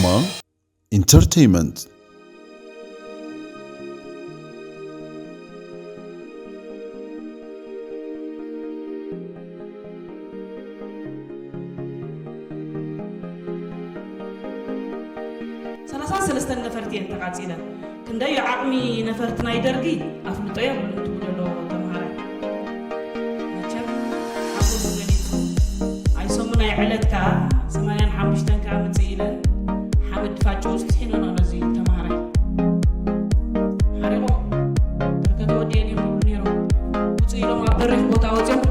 ማ ኢንተርቴይመንት። ሰላሳ ሰለስተን ነፈርቲ እየን ተቓጺለን። ክንደይ ዓቕሚ ነፈርቲ ናይ ደርጊ ኣፍልጦ የብሉን ትብሉ ኣለዉ ተምሃራይ። መቸም ሓጎሱ ገሊጹ ኣይሰሙን ኣይዕለት ከኣ ሰማንያን ሓሙሽተን ከኣ ምጽእ ኢለን ሓመድ ፋጭ ውስጥ ሒኖኖ ነዚ ተምሃራይ ሓሪቖ ተርከተ ወዲኤን እዮም ትብሉ ነይሮም። ውጹ ኢሎም ኣብ በሪኽ ቦታ ወጺኦም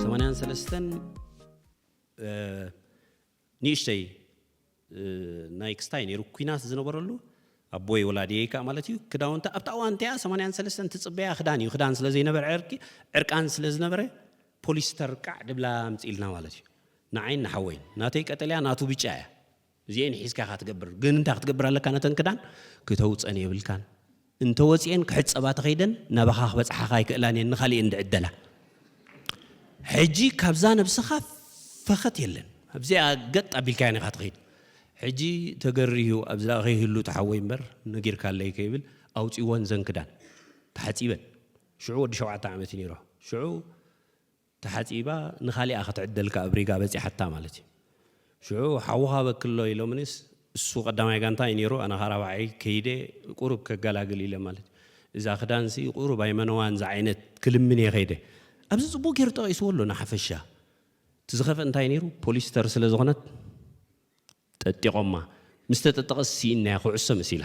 ሰማንያን ሰለስተን ንእሽተይ ናይ ክስታይ ነይሩ ኩናት ዝነበረሉ ኣቦይ ወላዲየይ ከዓ ማለት እዩ ክዳውንቲ ኣብቲ ኣዋን እንቲኣ ሰማንያን ሰለስተን ትፅበያ ክዳን እዩ ክዳን ስለ ዘይነበረ ዕርቂ ዕርቃን ስለ ዝነበረ ፖሊስተር ቃዕ ድብላ ኣምፅኢልና ማለት እዩ ንዓይን ንሓወይን ናተይ ቀጠልያ ናቱ ብጫ እያ እዚኤን ሒዝካ ኢኻ ትገብር ግን እንታይ ክትገብር ኣለካ ነተን ክዳን ክተውፀን የብልካን እንተወፂኤን ክሕፀባ ተኸይደን ናባኻ ክበፅሓኻ ኣይክእላን እየን ንኻሊእን ድዕደላ ሕጂ ካብዛ ነብስኻ ፈኸት የለን ኣብዚኣ ገጥ ኣቢልካያን ኢኻ ትኸይድ ሕጂ ተገሪሁ ኣብዚ ከይህሉ ተሓወይ እምበር ነጊርካለይ ከይብል ኣውፂወን ዘን ክዳን ተሓፂበን ሽዑ ወዲ ሸውዓተ ዓመት እዩ ነይሩ ሽዑ ተሓፂባ ንኻሊኣ ክትዕደል ከዓ ኣብ ሪጋ በፂሓታ ማለት እዩ ሽዑ ሓውኻ በክሎ ኢሎምንስ እሱ ቀዳማይ ጋንታ እዩ ነይሩ ኣነ ኻራባዓይ ከይደ ቁሩብ ከገላግል ኢለ ማለት እዩ እዛ ክዳንሲ ቁሩብ ኣይመነዋን ዝዓይነት ክልምን እየ ከይደ ኣብዚ ፅቡቅ ገይሩ ጠቂስዎ ኣሎ ንሓፈሻ እቲ ዝኸፍእ እንታይ ነይሩ ፖሊስተር ስለ ዝኾነት ጠጢቖማ ምስ ተጠጠቐስ ስኢናያ ኩዕሶ መሲላ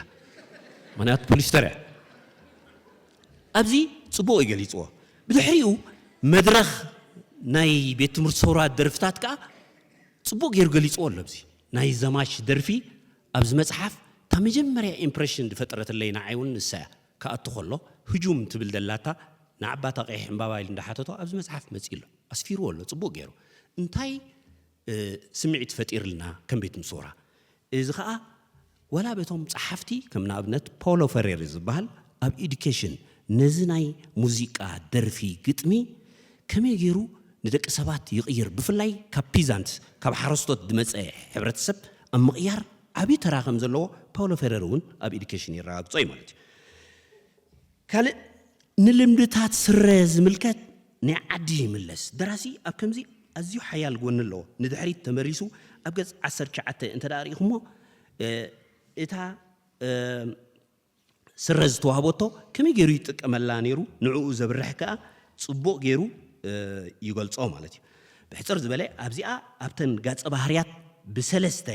ምክንያቱ ፖሊስተር እያ ኣብዚ ፅቡቕ እዩ ገሊፅዎ ብድሕሪኡ መድረኽ ናይ ቤት ትምህርቲ ሰውራ ደርፍታት ከዓ ፅቡቕ ገይሩ ገሊፅዎ ኣሎ ኣብዚ ናይ ዘማች ደርፊ ኣብዚ መፅሓፍ እታ መጀመርያ ኢምፕሬሽን ዝፈጠረትለይ ንዓይ እውን ንሳ እያ ክኣቱ ከሎ ህጁም ትብል ደላታ ንዓባታ ቀይሕ ዕምባባ ኢሉ እንዳሓተቶ ኣብዚ መፅሓፍ መፂ ኣሎ ኣስፊርዎ ኣሎ ፅቡቕ ገይሩ እንታይ ስምዒት ፈጢርልና ከም ቤት ምሶራ እዚ ኸዓ ወላ በቶም ጸሓፍቲ ከም ንኣብነት ፓውሎ ፈሬሪ ዝበሃል ኣብ ኢዱኬሽን ነዚ ናይ ሙዚቃ ደርፊ ግጥሚ ከመይ ገይሩ ንደቂ ሰባት ይቕይር ብፍላይ ካብ ፒዛንት ካብ ሓረስቶት ዝመጸ ሕብረተሰብ ኣብ ምቕያር ዓብዪ ተራ ከም ዘለዎ ፓውሎ ፈሬሪ እውን ኣብ ኢዱኬሽን የረጋግጾ እዩ ማለት እዩ ካልእ ንልምድታት ስረ ዝምልከት ናይ ዓዲ ይምለስ። ደራሲ ኣብ ከምዚ ኣዝዩ ሓያል ጎኒ ኣለዎ። ንድሕሪት ተመሊሱ ኣብ ገጽ ዓሰርተ ትሽዓተ እንተ ደኣ ርኢኹሞ እታ ስረ ዝተዋህበቶ ከመይ ገይሩ ይጥቀመላ ነይሩ ንዕኡ ዘብርሕ ከኣ ጽቡቕ ገይሩ ይገልጾ ማለት እዩ። ብሕጽር ዝበለ ኣብዚኣ ኣብተን ገጸ ባህርያት ብሰለስተ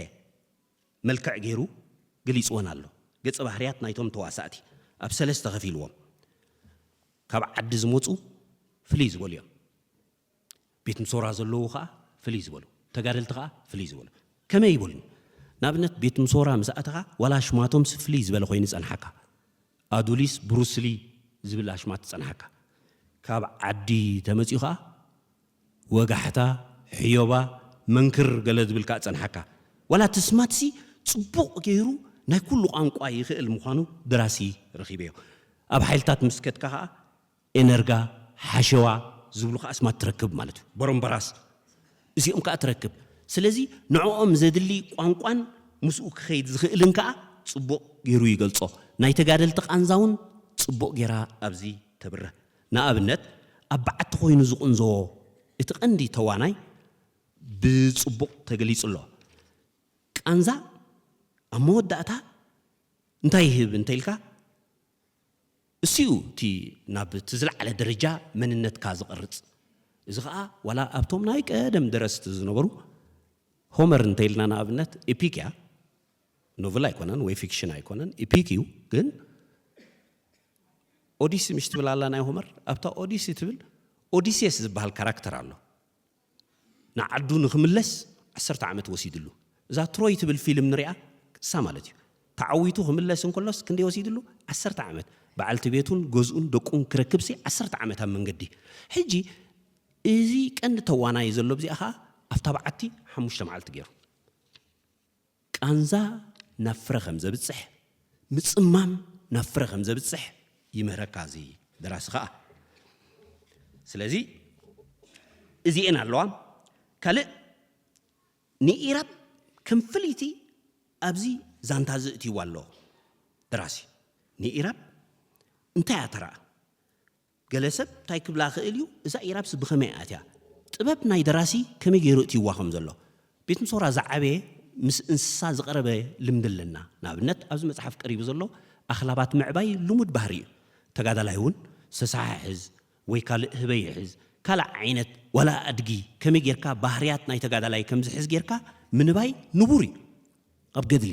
መልክዕ ገይሩ ገሊፅወን ኣሎ። ገፀ ባህርያት ናይቶም ተዋሳእቲ ኣብ ሰለስተ ከፊልዎም። ካብ ዓዲ ዝመፁ ፍልይ ዝበሉ እዮም። ቤት ምሶራ ዘለዉ ከዓ ፍልይ ዝበሉ። ተጋደልቲ ከዓ ፍልይ ዝበሉ። ከመይ ይበሉኒ? ንኣብነት ቤት ምሶራ ምስ ኣተኻ ዋላ ኣሽማቶምሲ ፍልይ ዝበለ ኮይኑ ይፀንሓካ። ኣዱሊስ ብሩስሊ ዝብል ኣሽማት ትፀንሓካ። ካብ ዓዲ ተመፂኡ ከዓ ወጋሕታ፣ ሕዮባ፣ መንክር ገለ ዝብል ከኣ ጸንሓካ። ዋላ እቲ ስማትሲ ጽቡቕ ገይሩ ናይ ኩሉ ቋንቋ ይኽእል ምዃኑ ደራሲ ረኺበዮ። ኣብ ሓይልታት ምስ ከድካ ከኣ ኤነርጋ፣ ሓሸዋ ዝብሉ ከኣ ኣስማት ትረክብ ማለት እዩ። በረምበራስ እዚኦም ከኣ ትረክብ። ስለዚ ንዕኦም ዘድሊ ቋንቋን ምስኡ ክኸይድ ዝኽእልን ከኣ ጽቡቕ ገይሩ ይገልጾ። ናይ ተጋደልቲ ቃንዛ እውን ጽቡቕ ገይራ ኣብዚ ተብርህ። ንኣብነት ኣብ በዓቲ ኮይኑ ዝቕንዘዎ እቲ ቀንዲ ተዋናይ ብጽቡቕ ተገሊጹ ኣሎ። ቃንዛ ኣብ መወዳእታ እንታይ ይህብ እንተ ኢልካ እሱ እዩ እቲ ናብ እቲ ዝለዓለ ደረጃ መንነትካ ዝቐርጽ። እዚ ኸኣ ዋላ ኣብቶም ናይ ቀደም ደረስቲ ዝነበሩ ሆመር እንተ ኢልና ንኣብነት ኤፒክ እያ ኖቨል ኣይኮነን ወይ ፊክሽን ኣይኮነን ኢፒክ እዩ ግን ኦዲሲ ምሽ ትብል ኣላ ናይ ሆመር። ኣብታ ኦዲሲ ትብል ኦዲሴስ ዝበሃል ካራክተር ኣሎ። ንዓዱ ንክምለስ ዓሰርተ ዓመት ወሲድሉ። እዛ ትሮይ ትብል ፊልም ንሪኣ፣ እሳ ማለት እዩ። ተዓዊቱ ክምለስ እንከሎስ ክንደይ ወሲድሉ? ዓሰርተ ዓመት። በዓልቲ ቤቱን ገዝኡን ደቁን ክረክብሲ ዓሰርተ ዓመት ኣብ መንገዲ። ሕጂ እዚ ቀንዲ ተዋናይ ዘሎ ብዚኣ ኸዓ ኣብታ በዓቲ ሓሙሽተ መዓልቲ ገይሩ። ቃንዛ ናብ ፍረ ከም ዘብጽሕ፣ ምጽማም ናብ ፍረ ከም ዘብጽሕ ይምህረካ እዚ ደራሲ ኸዓ። ስለዚ እዚኤን ኣለዋ። ካልእ ንኢራብ ከም ፍልይቲ ኣብዚ ዛንታ እዚ እትይዋ ኣሎ ደራሲ። ንኢራብ እንታይ እያ ተራኣ? ገለ ሰብ እንታይ ክብላ ክእል እዩ? እዛ ኢራብስ ብኸመይ ኣትያ? ጥበብ ናይ ደራሲ ከመይ ገይሩ እትይዋ ከም ዘሎ። ቤት ምሶራ ዝዓበየ ምስ እንስሳ ዝቐረበ ልምዲ ኣለና። ንኣብነት ኣብዚ መጽሓፍ ቀሪቡ ዘሎ ኣኽላባት ምዕባይ ልሙድ ባህሪ እዩ። ተጋዳላይ እውን ሰሳሓ ይሕዝ ወይ ካልእ ህበይ ይሕዝ፣ ካልእ ዓይነት ዋላ ኣድጊ ከመይ ጌርካ ባህርያት ናይ ተጋዳላይ ከም ዝሕዝ ጌርካ ምንባይ ንቡር እዩ ኣብ ገድሊ።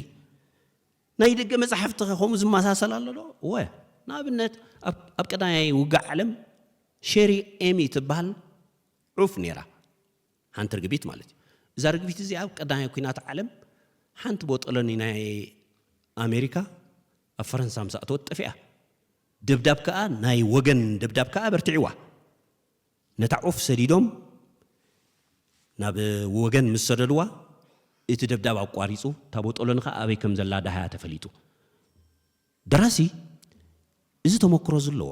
ናይ ደገ መጻሕፍቲ ኸ ከምኡ ዝመሳሰል ኣሎ ዶ? እወ። ንኣብነት ኣብ ኣብ ቀዳማይ ውግእ ዓለም ሸሪ ኤሚ ትበሃል ዑፍ ነይራ። ሓንቲ ርግቢት ማለት እዩ። እዛ ርግቢት እዚኣ ኣብ ቀዳማይ ኲናት ዓለም ሓንቲ ቦጦሎኒ ናይ ኣሜሪካ ኣብ ፈረንሳ ምስ ኣእተወት ጠፊኣ። ደብዳብ ከኣ ናይ ወገን ደብዳብ ከኣ በርቲዕዋ። ነታ ዑፍ ሰዲዶም ናብ ወገን ምስ ሰደድዋ እቲ ደብዳብ ኣቋሪጹ፣ እታ ቦጦሎኒ ከኣ ኣበይ ከም ዘላ ደሃያ ተፈሊጡ። ደራሲ እዚ ተመክሮ ዘለዎ፣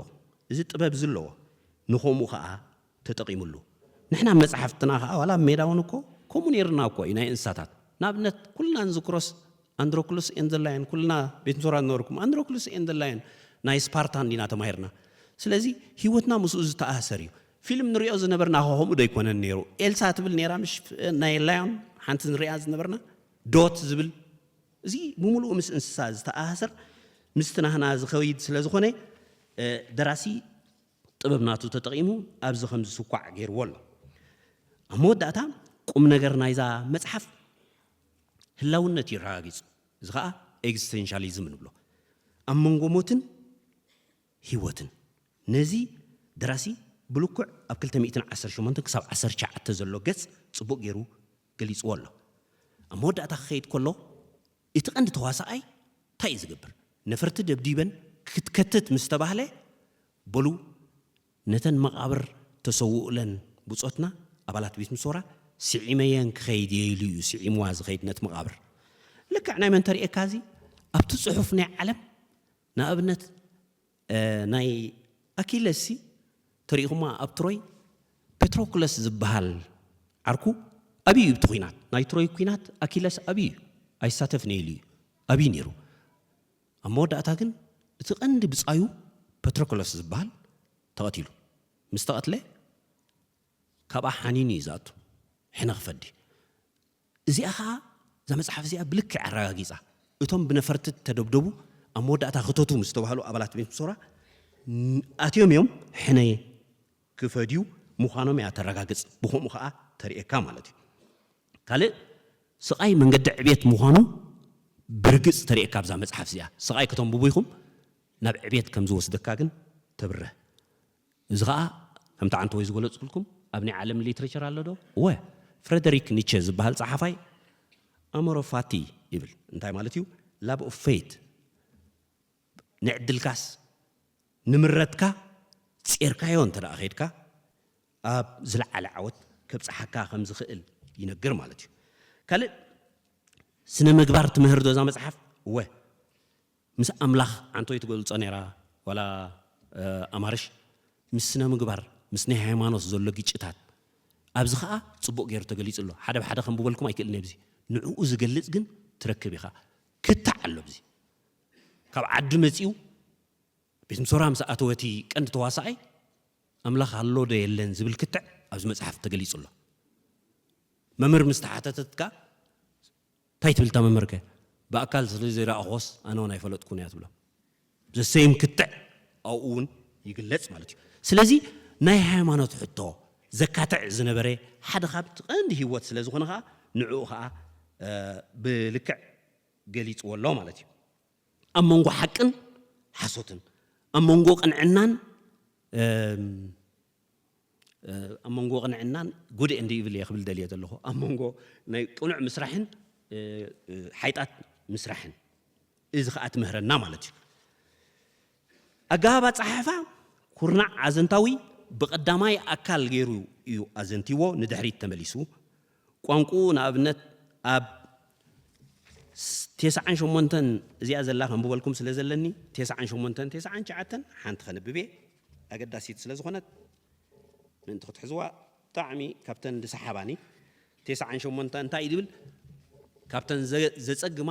እዚ ጥበብ ዘለዎ ንኸምኡ ኸዓ ተጠቒምሉ። ንሕና ኣብ መጽሓፍትና ኸዓ ዋላ ኣብ ሜዳ እውን እኮ ከምኡ ነይርና እኮ እዩ ናይ እንስሳታት። ንኣብነት ኩልና ንዝክሮስ ኣንድሮክሉስ ኤንድ ላየን፣ ኩልና ቤት ምሶራ ዝነበርኩም ኣንድሮክሉስ ኤንድ ላየን ናይ ስፓርታን ዲና ተማሂርና። ስለዚ ህይወትና ምስኡ ዝተኣሳሰር እዩ። ፊልም ንሪኦ ዝነበርና ኸ ከምኡ ዶ ኣይኮነን ነይሩ? ኤልሳ ትብል ነይራ ምሽ ናይ ላዮን ሓንቲ ንሪኣ ዝነበርና ዶት ዝብል እዚ ብምሉኡ ምስ እንስሳ ዝተኣሳሰር ምስቲ ናህና ዝኸይድ ስለ ዝኾነ ደራሲ ጥበብ ናቱ ተጠቒሙ ኣብዚ ከም ዝስኳዕ ገይርዎ ኣሎ። ኣብ መወዳእታ ቁም ነገር ናይዛ መጽሓፍ ህላውነት እዩ ኣረጋጊጹ። እዚ ኸዓ ኤግዚስቴንሻሊዝም ንብሎ። ኣብ መንጎ ሞትን ህይወትን። ነዚ ደራሲ ብልኩዕ ኣብ ክልተ ሚእትን ዓሰርተ ሸሞንተን ክሳብ ዓሰርተ ትሽዓተ ዘሎ ገጽ ጽቡቕ ገይሩ ገሊጽዎ ኣሎ። ኣብ መወዳእታ ክኸይድ ከሎ እቲ ቀንዲ ተዋሳኣይ እንታይ እዩ ዝገብር? ነፈርቲ ደብዲበን ክትከትት ምስ ተባህለ በሉ ነተን መቓብር ተሰውኡለን ብጾትና ኣባላት ቤት ምሶራ ስዒመየን ክኸይድ እየ ኢሉ እዩ ስዒምዋ ዝኸይድ ነቲ መቓብር። ልክዕ ናይ መን ተርእየካ እዚ ኣብቲ ጽሑፍ ናይ ዓለም ንኣብነት ናይ ኣኪለስ ሲ ተሪኢኹማ ኣብ ትሮይ ፔትሮክለስ ዝበሃል ዓርኩ ኣብዩ እዩ ብቲ ኲናት ናይ ትሮይ ኲናት ኣኪለስ ኣብዩ እዩ ኣይሳተፍን ኢሉ እዩ ኣብዩ ነይሩ ኣብ መወዳእታ ግን እቲ ቀንዲ ብጻዩ ፔትሮክለስ ዝበሃል ተቐቲሉ ምስ ተቐትለ ካብኣ ሓኒኑ እዩ ዝኣቱ ሕነ ክፈዲ እዚኣ ኸዓ እዛ መጽሓፍ እዚኣ ብልክዕ ኣረጋጊጻ እቶም ብነፈርቲ ተደብደቡ ኣብ መወዳእታ ክተቱ ምስ ተባህሉ ኣባላት ቤት ምሶራ ኣትዮም እዮም ሕነ ክፈድዩ ምዃኖም እያ ተረጋግጽ ብኸምኡ ኸዓ ተርእየካ ማለት እዩ ካልእ ስቓይ መንገዲ ዕቤት ምዃኑ ብርግጽ ተርእየካ ኣብዛ መጽሓፍ እዚኣ ስቓይ ከተንብቡ ኢኹም ናብ ዕቤት ከም ዝወስደካ ግን ተብርህ እዚ ኸዓ ከምቲ ዓንተወይ ዝገለጽኩልኩም ኣብ ናይ ዓለም ሊትሬቸር ኣሎ ዶ? እወ። ፍረደሪክ ኒቸ ዝበሃል ጸሓፋይ ኣመሮፋቲ ይብል። እንታይ ማለት እዩ? ላብ ኦፍ ፌት ንዕድልካስ ንምረትካ ጼርካዮ እንተ ደኣ ኸይድካ ኣብ ዝለዓለ ዓወት ከብጽሓካ ከም ዝኽእል ይነግር ማለት እዩ። ካልእ ስነ ምግባር ትምህር ዶ እዛ መጽሓፍ? እወ። ምስ ኣምላኽ ዓንቶይ ትገልጾ ነይራ ዋላ ኣማርሽ ምስ ስነ ምግባር ምስ ናይ ሃይማኖት ዘሎ ግጭታት ኣብዚ ኸዓ ጽቡቕ ገይሩ ተገሊጹ ኣሎ ሓደ ብሓደ ከንብበልኩም ኣይክእልን ኣብዚ ንዕኡ ዝገልጽ ግን ትረክብ ኢኻ ክትዕ ኣሎ ኣብዚ ካብ ዓዲ መጺኡ ቤት ምሶራ ምስ ኣተወቲ ቀንዲ ተዋሳኣይ ኣምላኽ ኣሎ ዶ የለን ዝብል ክትዕ ኣብዚ መጽሓፍ ተገሊጹ ኣሎ መምህር ምስ ተሓተተትካ እንታይ ትብል እታ መምህር ከ ብኣካል ስለ ዘይረኣኹዎስ ኣነ እውን ኣይፈለጥኩን እያ ትብሎ ዘሰይም ክትዕ ኣብኡ እውን ይግለጽ ማለት እዩ ስለዚ ናይ ሃይማኖት ሕቶ ዘካትዕ ዝነበረ ሓደ ካብ ቀንዲ ህይወት ስለ ዝኾነ ከዓ ንዕኡ ከዓ ብልክዕ ገሊጽዎ ኣሎ ማለት እዩ ኣብ መንጎ ሓቅን ሓሶትን ኣብ መንጎ ቅንዕናን እም፣ እ፣ ኣብ መንጎ ቅንዕናን good and evil እየ ክብል ደልየ ዘለኹ። ኣብ መንጎ ናይ ቅኑዕ ምስራሕን እ፣ እ፣ ሓይጣት ምስራሕን፣ እዚ ኸኣ ትምህረና ማለት እዩ። ኣገባብ ኣጸሓሕፋ ኩርናዕ ኣዘንታዊ ብቐዳማይ ኣካል ገይሩ እዩ ኣዘንቲዎ፣ ንድሕሪት ተመሊሱ። ቋንቁኡ ንኣብነት ኣብ ስ-፣ ተስዓን ሸሞንተን፣ እዚኣ ዘላ ከንብበልኩም ስለ ዘለኒ፣ ተስዓን ሸሞንተን፣ ተስዓን ትሽዓተን ሓንቲ ከንብብ እየ፣ ኣገዳሲት ስለ ዝኾነት ምእንቲ ክትሕዝዋ። ብጣዕሚ ካብተን ዝሰሓባኒ፣ ተስዓን ሸሞንተን እንታይ እዩ ዝብል? ካብተን ዘ-፣ ዘጸግማ፣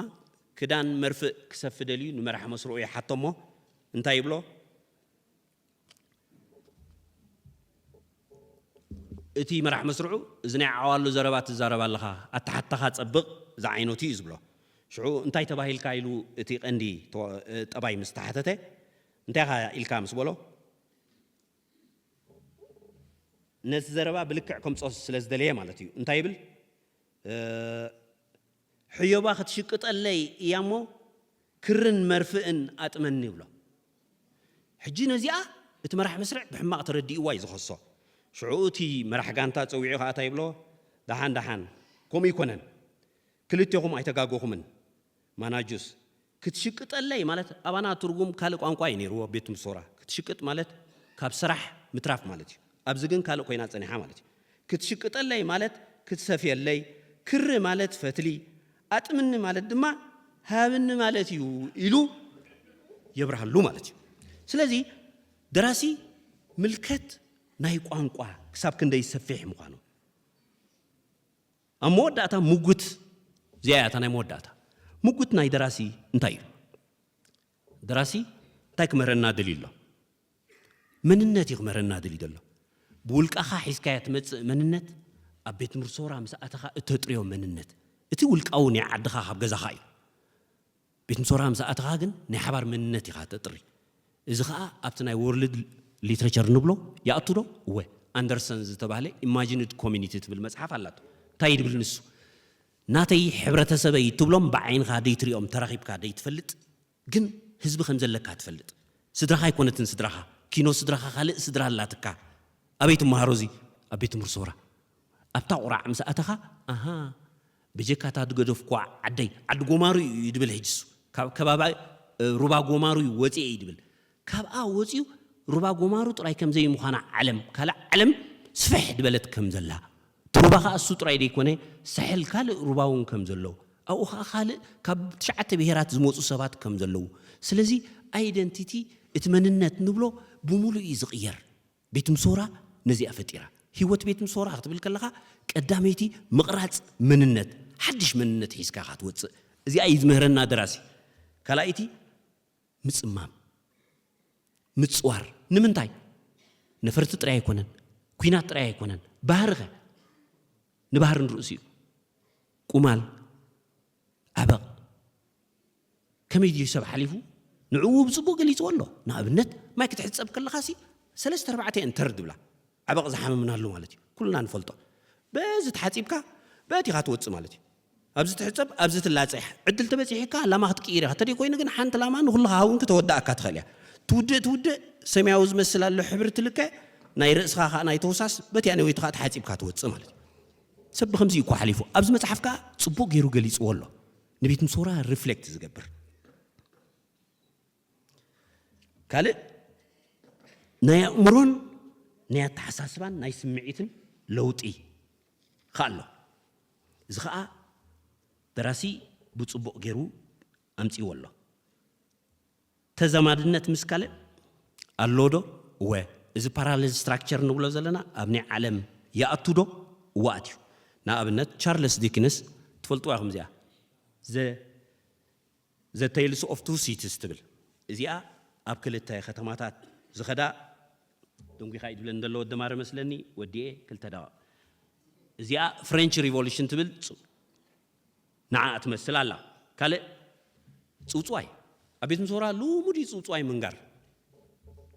ክዳን መርፍእ ክሰፊ ደልዩ ንመራሕ መስርዑ ይሓቶ እሞ እንታይ ይብሎ? እቲ መራሕ መስርዑ፣ "እዚ ናይ ዓዋሉ ዘረባ ትዛረብ ኣለኻ፣ ኣተሓትታኻ ጸብቕ" ዝዓይነቱ እዩ ዝብሎ። ሽዑ እንታይ ተባሂልካ ኢሉ እቲ ቀንዲ ተዋ-፣ ጠባይ ምስ ተሓተተ፣ እንታይ ኢኻ ኢልካ ምስ በሎ፣ ነቲ ዘረባ ብልክዕ ከምጾ ስለ ዝደለየ ማለት እዩ። እንታይ ይብል? እ፣ "ሕዮባ ክትሽቅጠለይ እያ እሞ ክርን መርፍእን ኣጥመኒ" ይብሎ። ሕጂ ነዚኣ እቲ መራሕ መስርዕ ብሕማቕ ተረዲእዋ እዩ ዝኸሶ። ሽዑ እቲ መራሕ ጋንታ ጸዊዑ ኸኣ እንታይ ይብሎ? "ደሓን፣ ደሓን፣ ከምኡ ኣይኮነን። ክልቴኹም ኣይተጋገኹምን። ማናጁስ፣ ክትሽቅጠለይ" ማለት ኣባና ትርጉም ካልእ ቋንቋ እዩ ነይርዎ ቤት ምሶራ። ክትሽቅጥ ማለት ካብ ስራሕ ምትራፍ ማለት እዩ። ኣብዚ ግን ካልእ ኮይና ጸኒሓ ማለት እዩ። "ክትሽቅጠለይ ማለት ክትሰፍየለይ፣ ክሪ ማለት ፈትሊ፣ ኣጥምኒ ማለት ድማ ሃብኒ ማለት እዩ" ኢሉ የብርሃሉ ማለት እዩ። ስለዚ ደራሲ ምልከት ናይ ቋንቋ ክሳብ ክንደይ ሰፊሕ ምዃኑ። ኣብ መወዳእታ ምጉት፣ እዚኣ እያ እታ ናይ መወዳእታ። ምጉት ናይ ደራሲ እንታይ እዩ? ደራሲ እንታይ ክምህረና ደልዩ ኣሎ? መንነት እዩ ክምህረና ደልዩ ዘሎ። ብውልቃኻ ሒዝካያ ትመጽእ መንነት፣ ኣብ ቤት ምርሶራ ምስ ኣተኻ እተጥርዮ መንነት፣ እቲ ውልቃዊ ናይ ዓድኻ ካብ ገዛኻ እዩ። ቤት ምሶራ ምስ ኣተኻ ግን ናይ ሓባር መንነት ኢኻ ተጥሪ። እዚ ኸኣ ኣብቲ ናይ ወርልድ ሊትሬቸር ንብሎ ይኣቱ ዶ? እወ። ኣንደርሰን ዝተባህለ ኢማጂንድ ኮሚኒቲ ትብል መጽሓፍ ኣላቶ። እንታይ ይድብል ንሱ? ናተይ ሕብረተሰበይ ትብሎም ብዓይንኻ ደይትሪኦም ተራኺብካ ደይትፈልጥ፣ ግን ህዝቢ ከም ዘለካ ትፈልጥ። ስድራኻ ኣይኮነትን ስድራኻ፣ ኪኖ ስድራኻ ካልእ ስድራ ኣላትካ። ኣበይ ትመሃሮ እዚ? ኣብ ቤት ትምህርቲ ሶራ። ኣብታ ቁራዕ ምስ ኣተኻ፣ ኣሃ፣ ብጀካ እታ ዝገደፍኩዋ ዓደይ፣ ዓዲ ጎማሩ እዩ ድብል ሕጂ እሱ። ካብ ከባቢ፣ እ፣ ሩባ ጎማሩ እዩ ወፂኤ እዩ ድብል። ካብኣ ወፂኡ ሩባ ጎማሩ ጥራይ ከም ዘይምዃና ዓለም፣ ካልእ ዓለም ስፍሕ ድበለት ከም ዘላ። እቲ ሩባ ኸኣ እሱ ጥራይ ደይኮነ፣ ሳሕል ካልእ ሩባ እውን ከም ዘለዉ፣ ኣብኡ ኸኣ ካልእ ካብ ትሽዓተ ብሄራት ዝመፁ ሰባት ከም ዘለዉ። ስለዚ ኣይደንቲቲ፣ እቲ መንነት ንብሎ ብምሉእ እዩ ዝቕየር። ቤት ምሶራ ነዚኣ ፈጢራ። ህይወት ቤት ምሶራ ክትብል ከለኻ፣ ቀዳመይቲ ምቕራጽ መንነት፣ ሓድሽ መንነት ሒዝካ ኢኻ ትወጽእ። እዚኣ እዩ ዝምህረና ደራሲ። ካልኣይቲ ምጽማም፣ ምጽዋር። ንምንታይ? ነፈርቲ ጥራይ ኣይኮነን፣ ኲናት ጥራይ ኣይኮነን። ባህርኸ? ንባህሪ ንርእሱ እዩ። ቁማል፣ ዓበቕ። ከመይ ድዩ ሰብ ሓሊፉ? ንዕኡ ብጽቡቕ ገሊጽዎ ኣሎ። ንኣብነት፣ ማይ ክትሕጸብ ከለኻሲ፣ ሰለስተ ኣርባዕተ እየን ተር ድብላ። ዓበቕ ዝሓመምናሉ ማለት እዩ። ኩልና ንፈልጦ። በዚ ተሓጺብካ፣ በቲ ኢኻ ትወጽእ ማለት እዩ። ኣብዚ ትሕጸብ፣ ኣብዚ ትላጸሕ። ዕድል ተበጺሕካ፣ ላማ ክትቅይር ኢኻ። ተደይ ኮይኑ ግን፣ ሓንቲ ላማ ንኹሉ ክሃውን ክተወዳእካ ትኽእል እያ። ትውድእ፣ ትውድእ፣ ሰማያዊ ዝመስል ኣሎ ሕብሪ ትልከ፣ ናይ ርእስኻ ኸኣ ናይ ተውሳስ፣ በቲኣ ነወይቲ ኸኣ ተሓጺብካ ትወጽእ ማለት እዩ። ሰብ ብኸምዚ እዩ እኮ ሓሊፉ። ኣብዚ መጽሓፍ ከኣ ጽቡቕ ገይሩ ገሊጽዎ ኣሎ። ንቤት ምሶራ ሪፍሌክት ዝገብር። ካልእ ናይ ኣእምሮን ናይ ኣተሓሳስባን ናይ ስምዒትን ለውጢ ኸኣ ኣሎ። እዚ ኸኣ ደራሲ ብጽቡቕ ገይሩ ኣምጺእዎ ኣሎ። ተዛማድነት ምስ ካልእ ኣሎ ዶ? እወ። እዚ ፓራለል ስትራክቸር ንብሎ ዘለና ኣብ ናይ ዓለም ይኣቱ ዶ? እወ ኣትዩ። ንኣብነት ቻርለስ ዲክንስ ትፈልጥዋ ኢኹም እዚኣ። ዘ-፣ ዘ ቴይልስ ኦፍ ቱ ሲቲስ ትብል። እዚኣ ኣብ ክልተ ከተማታት ዝኸዳ፣ ደንጒኻ እዩ ዝብለኒ ዘሎ ወዲ ማረ መስለኒ፣ ወዲኤ ክልተ ደቂቕ። እዚኣ ፍሬንች ሪቮሉሽን ትብል፣ ጽ-፣ ንዓኣ ትመስል ኣላ። ካልእ ጽውጽዋይ። ኣብ ቤት ምሶራ ልሙድ እዩ ጽውጽዋይ ምንጋር።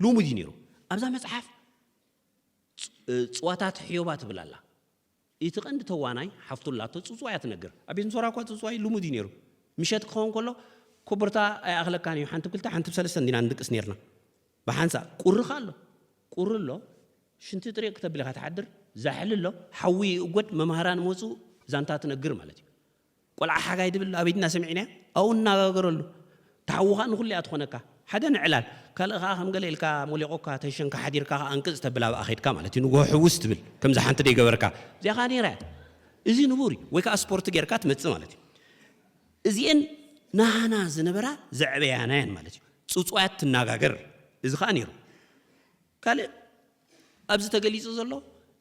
ልሙድ እዩ ነይሩ። ኣብዛ መጽሓፍ ጽ-፣ ጽዋታት ሕዮባ ትብል ኣላ። እቲ ቀንዲ ተዋናይ ሓፍቱ ኣላቶ፣ ጽውጽዋይ እያ ትነግር። ኣብ ቤት ምሶራ እኳ ጽውጽዋይ ልሙድ እዩ ነይሩ። ምሸት ክኸውን ከሎ፣ ኮቦርታ ኣይኣኽለካን እዩ፣ ሓንቲ ብክልተ፣ ሓንቲ ብሰለስተ እንዲና ንድቅስ ነይርና። ብሓንሳ ቁሪ ከ ኣሎ፣ ቁሪ ኣሎ፣ ሽንቲ ጥሪቕ ክተብል ኢኻ ትሓድር፣ ዛሕሊ ኣሎ፣ ሓዊ ይእጎድ፣ መማህራን መፁ፣ ዛንታ ትነግር ማለት እዩ። ቆልዓ ሓጋይ ድብል ኣብ ኢድና ሰሚዕናያ፣ ኣብኡ እናጋገረሉ። ተሓዊ ከኣ ንኹሉ እያ ትኾነካ። ሓደ ንዕላል፣ ካልእ ከኣ ከም ገለ ኢልካ ሞሊቑካ፣ ተንሸንካ ሓዲርካ ከኣ ኣንቅጽ ተብል ኣብኣ ኸይድካ ማለት እዩ። ንግሆ ሕውስ ትብል፣ ከምዛ ሓንቲ ደይገበርካ። እዚኣ ከኣ ነይራ እያ። እዚ ንቡር እዩ። ወይ ከኣ ስፖርት ጌርካ ትመጽእ ማለት እዩ። እዚኤን ናህና ዝነበራ ዘዕበያና እየን ማለት እዩ። ጽውጽዋያት ትናጋገር። እዚ ከኣ ነይሩ። ካልእ ኣብዚ ተገሊጹ ዘሎ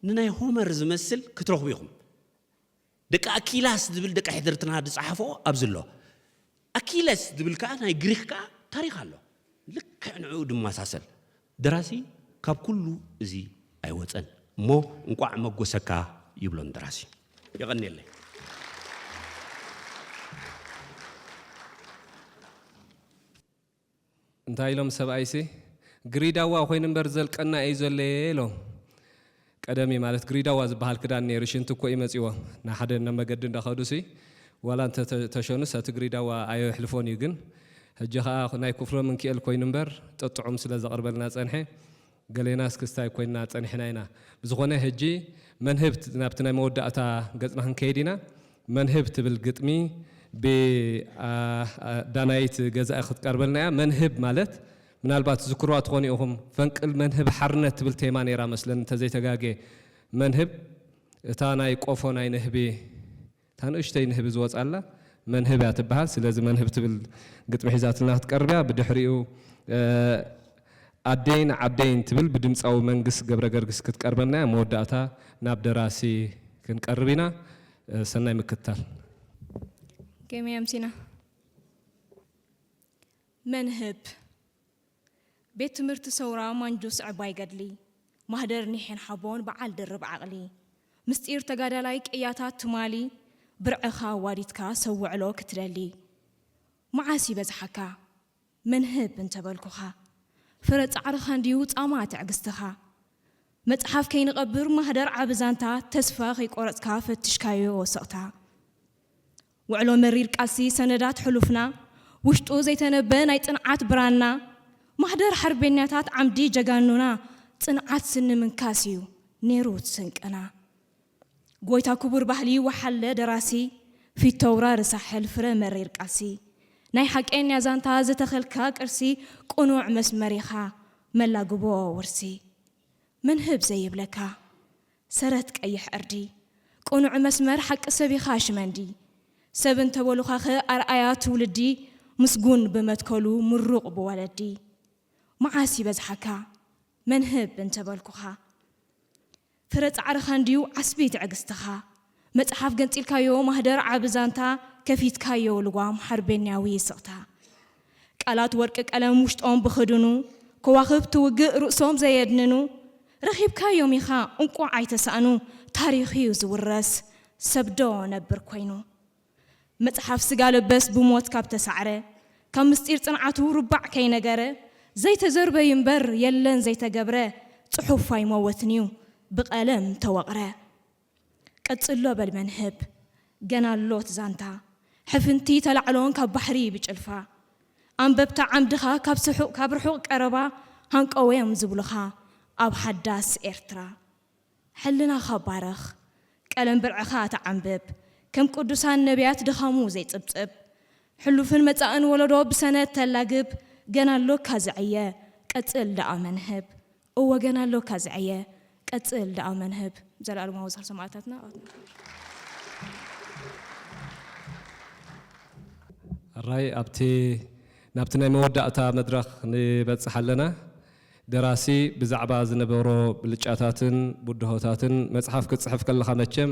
ንናይ ሆመር ዝመስል ክትረኽቡ ኢኹም። ደቂ ኣኪላስ ዝብል ደቂ ሕድርትና ዝጸሓፍኦ ኣብዚ ኣሎ። ኣኪለስ ዝብል ከኣ ናይ ግሪኽ ከኣ ታሪኽ ኣሎ። ልክዕ ንዕኡ ድመሳሰል። ደራሲ ካብ ኩሉ እዚ ኣይወጸን። እሞ እንቋዕ መጎሰካ ይብሎ ንደራሲ። የቐንየለይ። እንታይ ኢሎም ሰብኣይሲ፣ ግሪዳዋ ኮይኑ እምበር ዘልቀና እዩ ዘለ ኢሎም። ቀደም እዩ ማለት ግሪዳዋ ዝበሃል ክዳን ነይሩ፣ ሽንቲ እኮ እዩ መጺዎ። ንሓደ ነመገዲ እንዳኸዱሲ ዋላ እንተ ተ- ተሸኑስ እቲ ግሪዳዋ ኣየሕልፎን እዩ። ግን ሕጂ ኸዓ ናይ ኩፍሎ ምንክኤል ኮይኑ እምበር ጥጥዑም ስለ ዘቕርበልና ጸንሐ፣ ገሌና እስክስታይ ኮይንና ጸኒሕና ኢና። ብዝኾነ ሕጂ መንህብ ናብቲ ናይ መወዳእታ ገጽና ክንከይድ ኢና። መንህብ ትብል ግጥሚ ብዳናይት ገዛኢ ክትቀርበልና እያ። መንህብ ማለት ምናልባት ትዝክርዋ ትኾኑ ኢኹም፣ ፈንቅል መንህብ ሓርነት ትብል ቴማ ነይራ መስለኒ እንተዘይተጋግየ። መንህብ እታ ናይ ቆፎ ናይ ንህቢ እታ ንእሽተይ ንህቢ ዝወጻላ መንህብ እያ ትበሃል። ስለዚ መንህብ ትብል ግጥሚ ሒዛትልና ክትቀርብ እያ። ብድሕሪኡ ኣደይን ዓደይን ትብል ብድምፃዊ መንግስ ገብረገርግስ ክትቀርበልና እያ። መወዳእታ ናብ ደራሲ ክንቀርብ ኢና። ሰናይ ምክትታል። ከመይ ኣምሲና? መንህብ ቤት ትምህርቲ ሰውራ ማንጁስ ዕባይ ገድሊ ማህደር ኒሕን ሓቦን በዓል ድርብ ዓቕሊ ምስጢር ተጋዳላይ ቅያታት ትማሊ ብርዕኻ ኣዋዲትካ ሰብ ውዕሎ ክትደሊ መዓስ ይበዝሓካ መንህብ እንተበልኩኻ ፍረ ጻዕርኻ እንድዩ ጻማ ትዕግስትኻ መጽሓፍ ከይንቐብር ማህደር ዓቢ ዛንታ ተስፋ ከይቆረጽካ ፈትሽካዮ ወሰቕታ ውዕሎ መሪር ቃልሲ ሰነዳት ሕሉፍና ውሽጡ ዘይተነበ ናይ ጽንዓት ብራና ማህደር ሓርበኛታት ዓምዲ ጀጋኑና ጽንዓት ስኒ ምንካስ እዩ ነይሩ ስንቅና ጎይታ ክቡር ባህሊ ወሓለ ደራሲ ፊት ተውራሪ ሳሕል ፍረ መሪር ቃልሲ ናይ ሓቀኛ ዛንታ ዝተኸልካ ቅርሲ ቅኑዕ መስመር ኢኻ መላግቦ ውርሲ መንህብ ዘይብለካ ሰረት ቀይሕ ዕርዲ ቅኑዕ መስመር ሓቂ ሰብ ኢኻ ሽመንዲ ሰብ እንተበሉኻኸ ኣርኣያ ትውልዲ ምስጉን ብመትከሉ ምሩቕ ብወለዲ መዓስ ይበዝሓካ መንህብ እንተበልኩኻ ፍረ ጻዕርኻ እንድዩ ዓስቢ ትዕግስትኻ መጽሓፍ ገንጺልካዮ ማህደር ዓቢ ዛንታ ከፊትካዮ ልጓም ሓርበኛዊ ስቕታ ቃላት ወርቂ ቀለም ውሽጦም ብኽድኑ ከዋኽብቲ ውግእ ርእሶም ዘየድንኑ ረኺብካዮም ኢኻ እንቋዕ ኣይተሳእኑ ታሪኽ እዩ ዝውረስ ሰብ ዶ ነብር ኮይኑ መጽሓፍ ስጋ ለበስ ብሞት ካብ ተሳዕረ ካብ ምስጢር ጽንዓቱ ርባዕ ከይነገረ ዘይተዘርበዩ እምበር የለን ዘይተገብረ ጽሑፍ ኣይመወትን እዩ ብቐለም ተወቕረ ቀጽሎ በል መንህብ ገና ኣሎ እቲ ዛንታ ሕፍንቲ ተላዕሎን ካብ ባሕሪ ብጭልፋ ኣንበብታ ዓምድኻ ካብ ስሑቕ ካብ ርሑቕ ቀረባ ሃንቀው እዮም ዝብሉኻ ኣብ ሓዳስ ኤርትራ ሕልናኻ ባርኽ ቀለም ብርዕኻ ተዓንብብ ከም ቅዱሳን ነብያት ድኻሙ ዘይጽብጽብ ሕሉፍን መጻእን ወለዶ ብሰነድ ተላግብ ገና ኣሎካ ዝዕየ ቀጽል ደኣ መንህብ እወ ገና ኣሎካ ዝዕየ ቀጽል ደኣ መንህብ ዘላለማዊ ዝኽሪ ሰማእታትና ኣራይ ኣብቲ ናብቲ ናይ መወዳእታ መድረኽ ንበጽሕ ኣለና። ደራሲ ብዛዕባ ዝነበሮ ብልጫታትን ብድሆታትን መጽሓፍ ክትጽሕፍ ከለኻ መቸም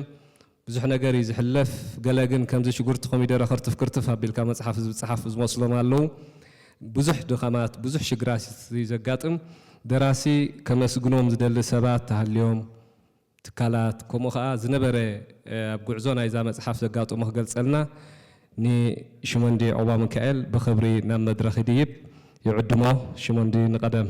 ብዙሕ ነገር እዩ ዝሕለፍ። ገለ ግን ከምዚ ሽጉርቲ ኮሚደረ ከርትፍ ክርትፍ ኣቢልካ መጽሓፍ ዝብጽሓፍ ዝመስሎም ኣለዉ። ብዙሕ ድኻማት፣ ብዙሕ ሽግራት እዩ ዘጋጥም። ደራሲ ከመስግኖም ዝደሊ ሰባት ተሃልዮም ትካላት ከምኡ ከዓ ዝነበረ ኣብ ጉዕዞ ናይዛ መፅሓፍ ዘጋጠሞ ክገልፀልና ንሽመንዲ ዑባ ሚካኤል ብክብሪ ናብ መድረክ ይድይብ። ይዕድሞ ሽመንዲ ንቀደም።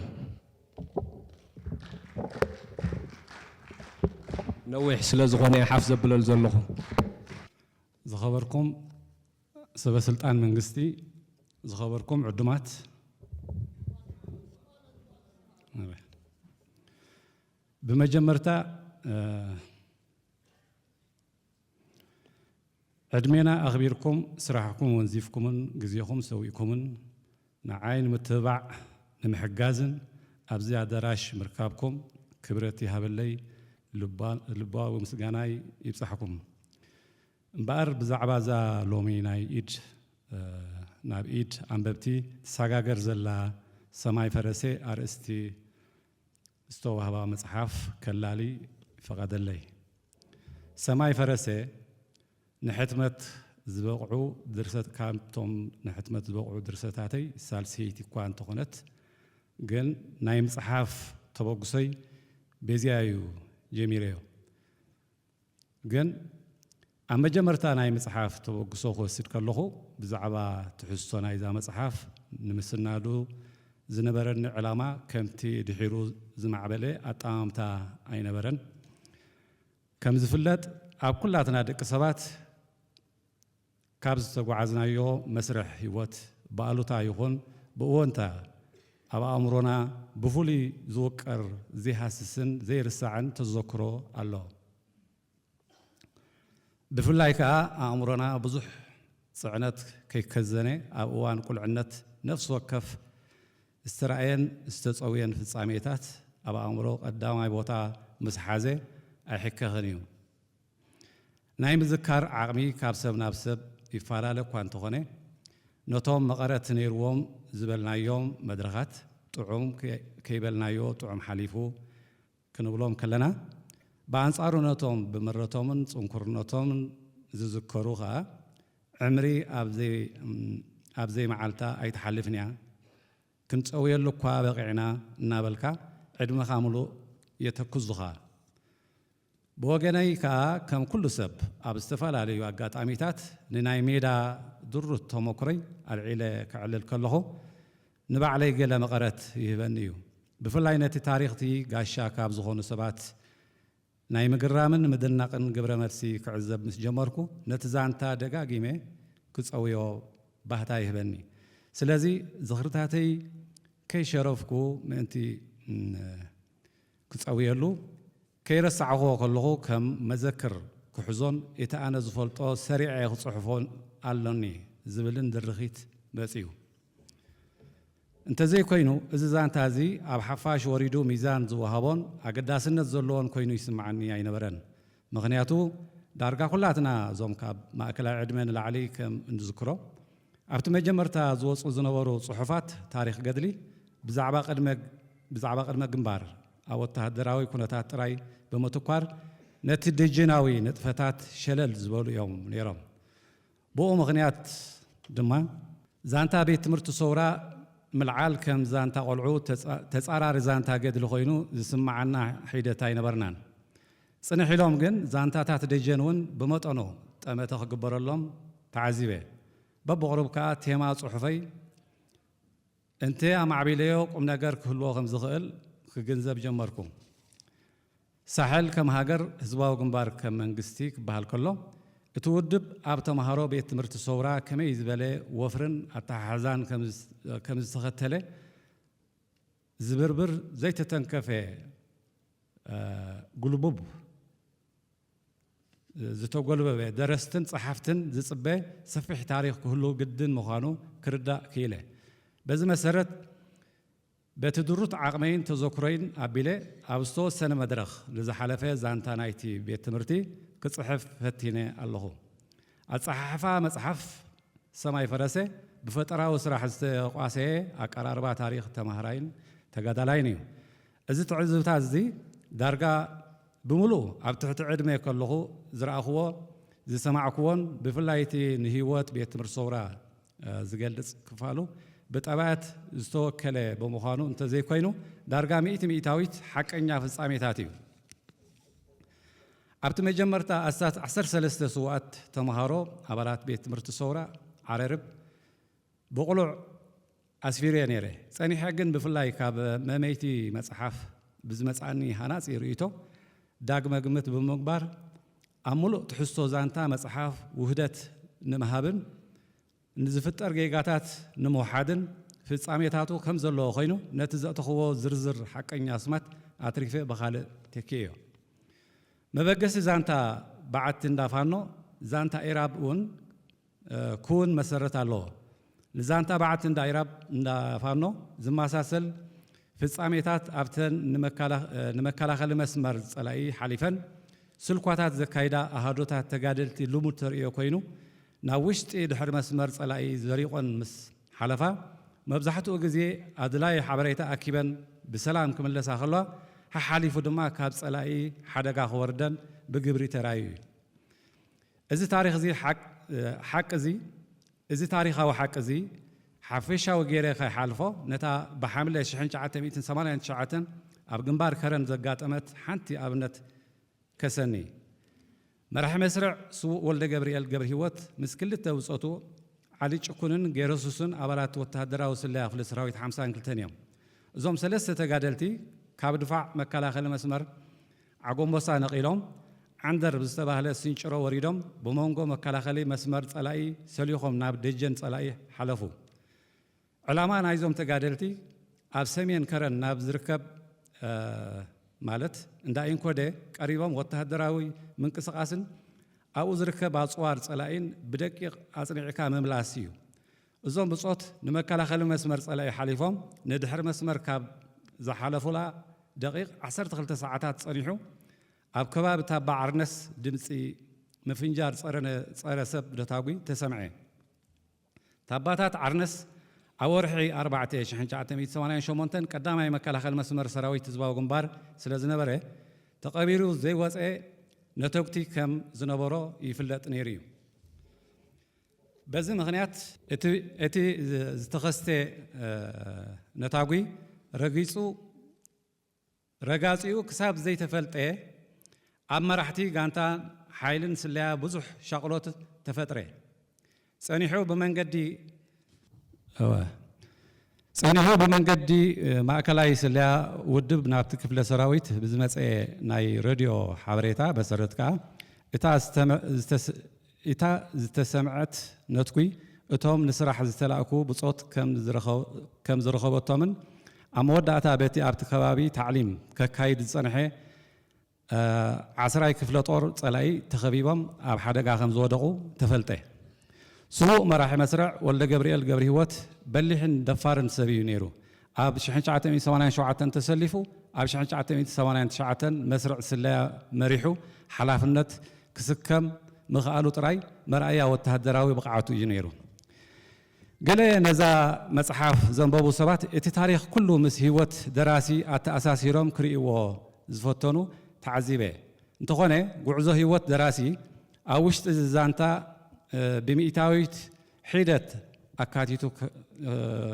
ነዊሕ ስለ ዝኾነ ሓፍ ዘብለሉ ዘለኹ። ዝኸበርኩም ሰበ ስልጣን መንግስቲ፣ ዝኸበርኩም ዕዱማት፣ ብመጀመርታ ዕድሜና ኣኽቢርኩም ስራሕኩም ወንዚፍኩምን ግዜኹም ሰዊእኩምን ንዓይ ንምትብባዕ ንምሕጋዝን ኣብዚ ኣዳራሽ ምርካብኩም ክብረት ይሃበለይ፣ ልባዊ ምስጋናይ ይብጻሕኩም። እምበኣር ብዛዕባ እዛ ሎሚ ናይ ኢድ ናብ ኢድ ኣንበብቲ ትሰጋገር ዘላ ሰማይ ፈረሰ ኣርእስቲ ዝተዋህባ መጽሓፍ ከላሊ ይፈቐደለይ። ሰማይ ፈረሰ ንሕትመት ዝበቕዑ ድርሰት ካብቶም ንሕትመት ዝበቕዑ ድርሰታተይ ሳልሰይቲ እኳ እንተኾነት ግን ናይ ምጽሓፍ ተበግሶይ በዚኣ እዩ ጀሚረዮ። ግን ኣብ መጀመርታ ናይ ምጽሓፍ ተበግሶ ክወስድ ከለኹ ብዛዕባ ትሕዝቶ ናይዛ መጽሓፍ ንምስናዱ ዝነበረኒ ዕላማ ከምቲ ድሒሩ ዝማዕበለ ኣጠማምታ ኣይነበረን። ከም ዝፍለጥ ኣብ ኩላትና ደቂ ሰባት ካብ ዝተጓዓዝናዮ መስርሕ ህይወት ብኣሉታ ይኹን ብእወንታ ኣብ ኣእምሮና ብፍሉይ ዝውቀር ዘይሃስስን ዘይርሳዕን ተዘክሮ ኣሎ። ብፍላይ ከኣ ኣእምሮና ብዙሕ ጽዕነት ከይከዘነ ኣብ እዋን ቁልዕነት ነፍሲ ወከፍ ዝተራእየን ዝተጸውየን ፍጻሜታት ኣብ ኣእምሮ ቀዳማይ ቦታ ምስ ሓዘ ኣይሕከኽን እዩ። ናይ ምዝካር ዓቕሚ ካብ ሰብ ናብ ሰብ ይፈላለ እኳ እንተኾነ ነቶም መቐረት ነይርዎም ዝበልናዮም መድረኻት ጥዑም ከይበልናዮ ጥዑም ሓሊፉ ክንብሎም ከለና፣ ብኣንጻሩ ነቶም ብምረቶምን ጽንኩርነቶምን ዝዝከሩ ከኣ፣ ዕምሪ ኣብ ዘይመዓልታ ኣይትሓልፍን እያ፣ ክንጸውየሉ እኳ በቒዕና እናበልካ ዕድመኻ ምሉእ የተክዙኻ። ብወገነይ ከኣ ከም ኩሉ ሰብ ኣብ ዝተፈላለዩ ኣጋጣሚታት ንናይ ሜዳ ድሩት ተመክሮይ ኣልዒለ ከዕልል ከለኹ ንባዕለይ ገለ መቐረት ይህበኒ እዩ። ብፍላይ ነቲ ታሪኽቲ ጋሻ ካብ ዝኾኑ ሰባት ናይ ምግራምን ምድናቕን ግብረ መልሲ ክዕዘብ ምስ ጀመርኩ ነቲ ዛንታ ደጋጊመ ክጸውዮ ባህታ ይህበኒ። ስለዚ ዝኽርታተይ ከይሸረፍኩ ምእንቲ ክጸውየሉ ከይረሳዕኽዎ ከለኹ ከም መዘክር ክሕዞን እቲ ኣነ ዝፈልጦ ሰሪዐ ክጽሕፎን ኣሎኒ ዝብልን ድርኺት መጺኡ። እንተዘይኮይኑ እዚ ዛንታ እዚ ኣብ ሓፋሽ ወሪዱ ሚዛን ዝወሃቦን ኣገዳስነት ዘለዎን ኮይኑ ይስምዓኒ ኣይነበረን። ምኽንያቱ ዳርጋ ኩላትና እዞም ካብ ማእከላይ ዕድመ ንላዕሊ ከም እንዝክሮ ኣብቲ መጀመርታ ዝወጹ ዝነበሩ ጽሑፋት ታሪኽ ገድሊ ብዛዕባ ቅድመ ብዛዕባ ቅድመ ግንባር ኣብ ወተሃደራዊ ኩነታት ጥራይ ብምትኳር ነቲ ደጀናዊ ንጥፈታት ሸለል ዝበሉ እዮም ነይሮም። ብኡ ምኽንያት ድማ ዛንታ ቤት ትምህርቲ ሰውራ ምልዓል ከም ዛንታ ቆልዑ ተጻራሪ ዛንታ ገድሊ ኮይኑ ዝስምዓና ሒደት ኣይነበርናን። ጽንሕ ኢሎም ግን ዛንታታት ደጀን እውን ብመጠኑ ጠመተ ክግበረሎም ተዓዚበ። በብቕሩብ ከኣ ቴማ ጽሑፈይ እንተ ኣማዕቢለዮ ቁም ነገር ክህልዎ ከም ዝኽእል ክግንዘብ ጀመርኩ። ሳሕል ከም ሃገር፣ ህዝባዊ ግንባር ከም መንግስቲ ክበሃል ከሎ፣ እቲ ውድብ ኣብ ተምሃሮ ቤት ትምህርቲ ሰውራ ከመይ ዝበለ ወፍርን ኣተሓሕዛን ከም ዝተኸተለ ዝብርብር ዘይተተንከፈ ጉልቡብ ዝተጎልበበ ደረስትን ጸሓፍትን ዝጽበ ሰፊሕ ታሪኽ ክህሉ ግድን ምዃኑ ክርዳእ ክኢለ። በዚ መሰረት በቲ ድሩት ዓቕመይን ተዘክሮይን ኣቢለ ኣብ ዝተወሰነ መድረኽ ንዝሓለፈ ዛንታ ናይቲ ቤት ትምህርቲ ክጽሕፍ ፈቲነ ኣለኹ። ኣጸሓሕፋ መጽሓፍ ሰማይ ፈረሰ ብፈጠራዊ ስራሕ ዝተቋሰየ ኣቀራርባ ታሪኽ ተማሃራይን ተጋዳላይን እዩ። እዚ ትዕዝብታት እዚ ዳርጋ ብምሉኡ ኣብ ትሕቲ ዕድመ ከለኹ ዝረኣኽዎ፣ ዝሰማዕክዎን ብፍላይ እቲ ንህይወት ቤት ትምህርቲ ሰውራ ዝገልጽ ክፋሉ ብጠባያት ዝተወከለ ብምዃኑ እንተዘይኮይኑ ዳርጋ ሚእቲ ሚእታዊት ሓቀኛ ፍጻሜታት እዩ። ኣብቲ መጀመርታ ኣስታት ዓሰርተ ሰለስተ ስውኣት ተምሃሮ ኣባላት ቤት ትምህርቲ ሰውራ ዓረርብ ብቕሉዕ ኣስፊረ ነይረ። ጸኒሐ ግን ብፍላይ ካብ መመይቲ መጽሓፍ ብዝመጻኒ ሃናጺ ርእይቶ ዳግመ ግምት ብምግባር ኣብ ምሉእ ትሕዝቶ ዛንታ መጽሓፍ ውህደት ንምሃብን ንዝፍጠር ጌጋታት ንምውሓድን ፍጻሜታቱ ከም ዘለዎ ኮይኑ፣ ነቲ ዘእተኽዎ ዝርዝር ሓቀኛ ኣስማት ኣትሪፈ ብኻልእ ተኪኤዮ። መበገሲ ዛንታ በዓቲ እንዳ ፋኖ፣ ዛንታ ኢራብ እውን፣ እ፣ ክውን መሰረት ኣለዎ። ንዛንታ በዓቲ እንዳ ኢራብ እንዳ ፋኖ ዝመሳሰል ፍጻሜታት ኣብተን ንመካላ-፣ እ፣ ንመከላኸሊ መስመር ጸላኢ ሓሊፈን ስልኳታት ዘካይዳ ኣሃዶታት ተጋደልቲ ልሙድ ተርእዮ ኮይኑ፣ ናብ ውሽጢ ድሕሪ መስመር ጸላኢ ዘሪቖን ምስ ሓለፋ፣ መብዛሕትኡ ግዜ ኣድላዪ ሓበሬታ ኣኪበን ብሰላም ክምለሳ ከለዋ፣ ሓሓሊፉ ድማ ካብ ጸላኢ ሓደጋ ክወርደን ብግብሪ ተራእዩ እዩ። እዚ ታሪኽ እዚ ሓቅ-፣ ሓቂ እዚ፣ እዚ ታሪኻዊ ሓቂ እዚ ሓፈሻዊ ገይረ ከይሓልፎ፣ ነታ ብሓምለ ሽሕን ትሽዓተ ሚእትን ሰማንያን ትሽዓተን ኣብ ግንባር ከረን ዘጋጠመት ሓንቲ ኣብነት ከሰኒ። መራሒ መስርዕ ስዉእ ወልደ ገብርኤል ገብረ ህይወት ምስ ክልተ ብጾቱ ዓሊ ጭኩንን ገይረሱስን ኣባላት ወተሃደራዊ ስለያ ክፍለ ሰራዊት ሓምሳን ክልተን እዮም። እዞም ሰለስተ ተጋደልቲ ካብ ድፋዕ መከላኸሊ መስመር ዓጎምቦሳ ነቒሎም ዓንደር ብዝተባህለ ስንጭሮ ወሪዶም ብመንጎ መከላኸሊ መስመር ጸላኢ ሰሊኾም ናብ ደጀን ጸላኢ ሓለፉ። ዕላማ ናይዞም ተጋደልቲ ኣብ ሰሜን ከረን ናብ ዝርከብ፣ እ፣ ማለት እንዳ ኢንኮደ ቀሪቦም ወተሃደራዊ ምንቅስቓስን ኣብኡ ዝርከብ ኣጽዋር ጸላኢን ብደቂቕ ኣጽኒዕካ ምምላስ እዩ። እዞም ብጾት ንመከላኸሊ መስመር ጸላኢ ሓሊፎም ንድሕሪ መስመር ካብ ዝሓለፉላ ደቂቕ ዓሰርተ ክልተ ሰዓታት ጸኒሑ ኣብ ከባቢ ታባ ዓርነስ ድምጺ ምፍንጃር ጸረ ነ-፣ ጸረ ሰብ ነታጒ ተሰምዐ። ታባታት ዓርነስ ኣብ ወርሒ ኣርባዕተ ሽሕን ትሽዓተ ሚእትን ሰማንያን ሸሞንተን ቀዳማይ መከላኸሊ መስመር ሰራዊት ህዝባዊ ግንባር ስለ ዝነበረ፣ ተቐቢሩ ዘይወፀ ነተጉቲ ከም ዝነበሮ ይፍለጥ ነይሩ እዩ። በዚ ምኽንያት እቲ፣ እቲ ዝተኸስተ፣ እ፣ ነታጒ ረጊጹ፣ ረጋጺኡ ክሳብ ዘይተፈልጠ ኣብ መራሕቲ ጋንታ ሓይልን ስለያ ብዙሕ ሻቕሎት ተፈጥረ። ጸኒሑ ብመንገዲ፣ እወ፣ ጸኒሑ ብመንገዲ፣ እ፣ ማእከላይ ስለያ ውድብ ናብቲ ክፍለ ሰራዊት ብዝመጸ ናይ ሬድዮ ሓበሬታ መሰረት ከኣ እታ ዝተመ-፣ ዝተስ-፣ እታ ዝተሰምዐት ነትጒ፣ እቶም ንስራሕ ዝተላእኩ ብጾት ከም ዝረኸ-፣ ከም ዝረኸበቶምን፣ ኣብ መወዳእታ በቲ ኣብቲ ከባቢ ታዕሊም ከካይድ ዝጸንሐ፣ እ፣ ዓስራይ ክፍለ ጦር ጸላኢ ተኸቢቦም ኣብ ሓደጋ ከም ዝወደቑ ተፈልጠ። ስዉእ መራሒ መስርዕ ወልደ ገብርኤል ገብረ ህይወት በሊሕን ደፋርን ሰብ እዩ ነይሩ። ኣብ ሽሕን ትሽዓተ ሚእትን ሰማንያን ሸውዓተን ተሰሊፉ፣ ኣብ ሽሕን ትሽዓተ ሚእትን ሰማንያን ትሽዓተን መስርዕ ስለያ መሪሑ ሓላፍነት ክስከም ምኽኣሉ ጥራይ መርኣያ ወተሃደራዊ ብቕዓቱ እዩ ነይሩ። ገለ ነዛ መጽሓፍ ዘንበቡ ሰባት እቲ ታሪኽ ኩሉ ምስ ህይወት ደራሲ ኣተኣሳሲሮም ክርእይዎ ዝፈተኑ ተዓዚበ። እንተኾነ፣ ጉዕዞ ህይወት ደራሲ ኣብ ውሽጢ እዚ ዛንታ፣ እ፣ ብሚእታዊት ሒደት ኣካቲቱ ከ-፣ እ፣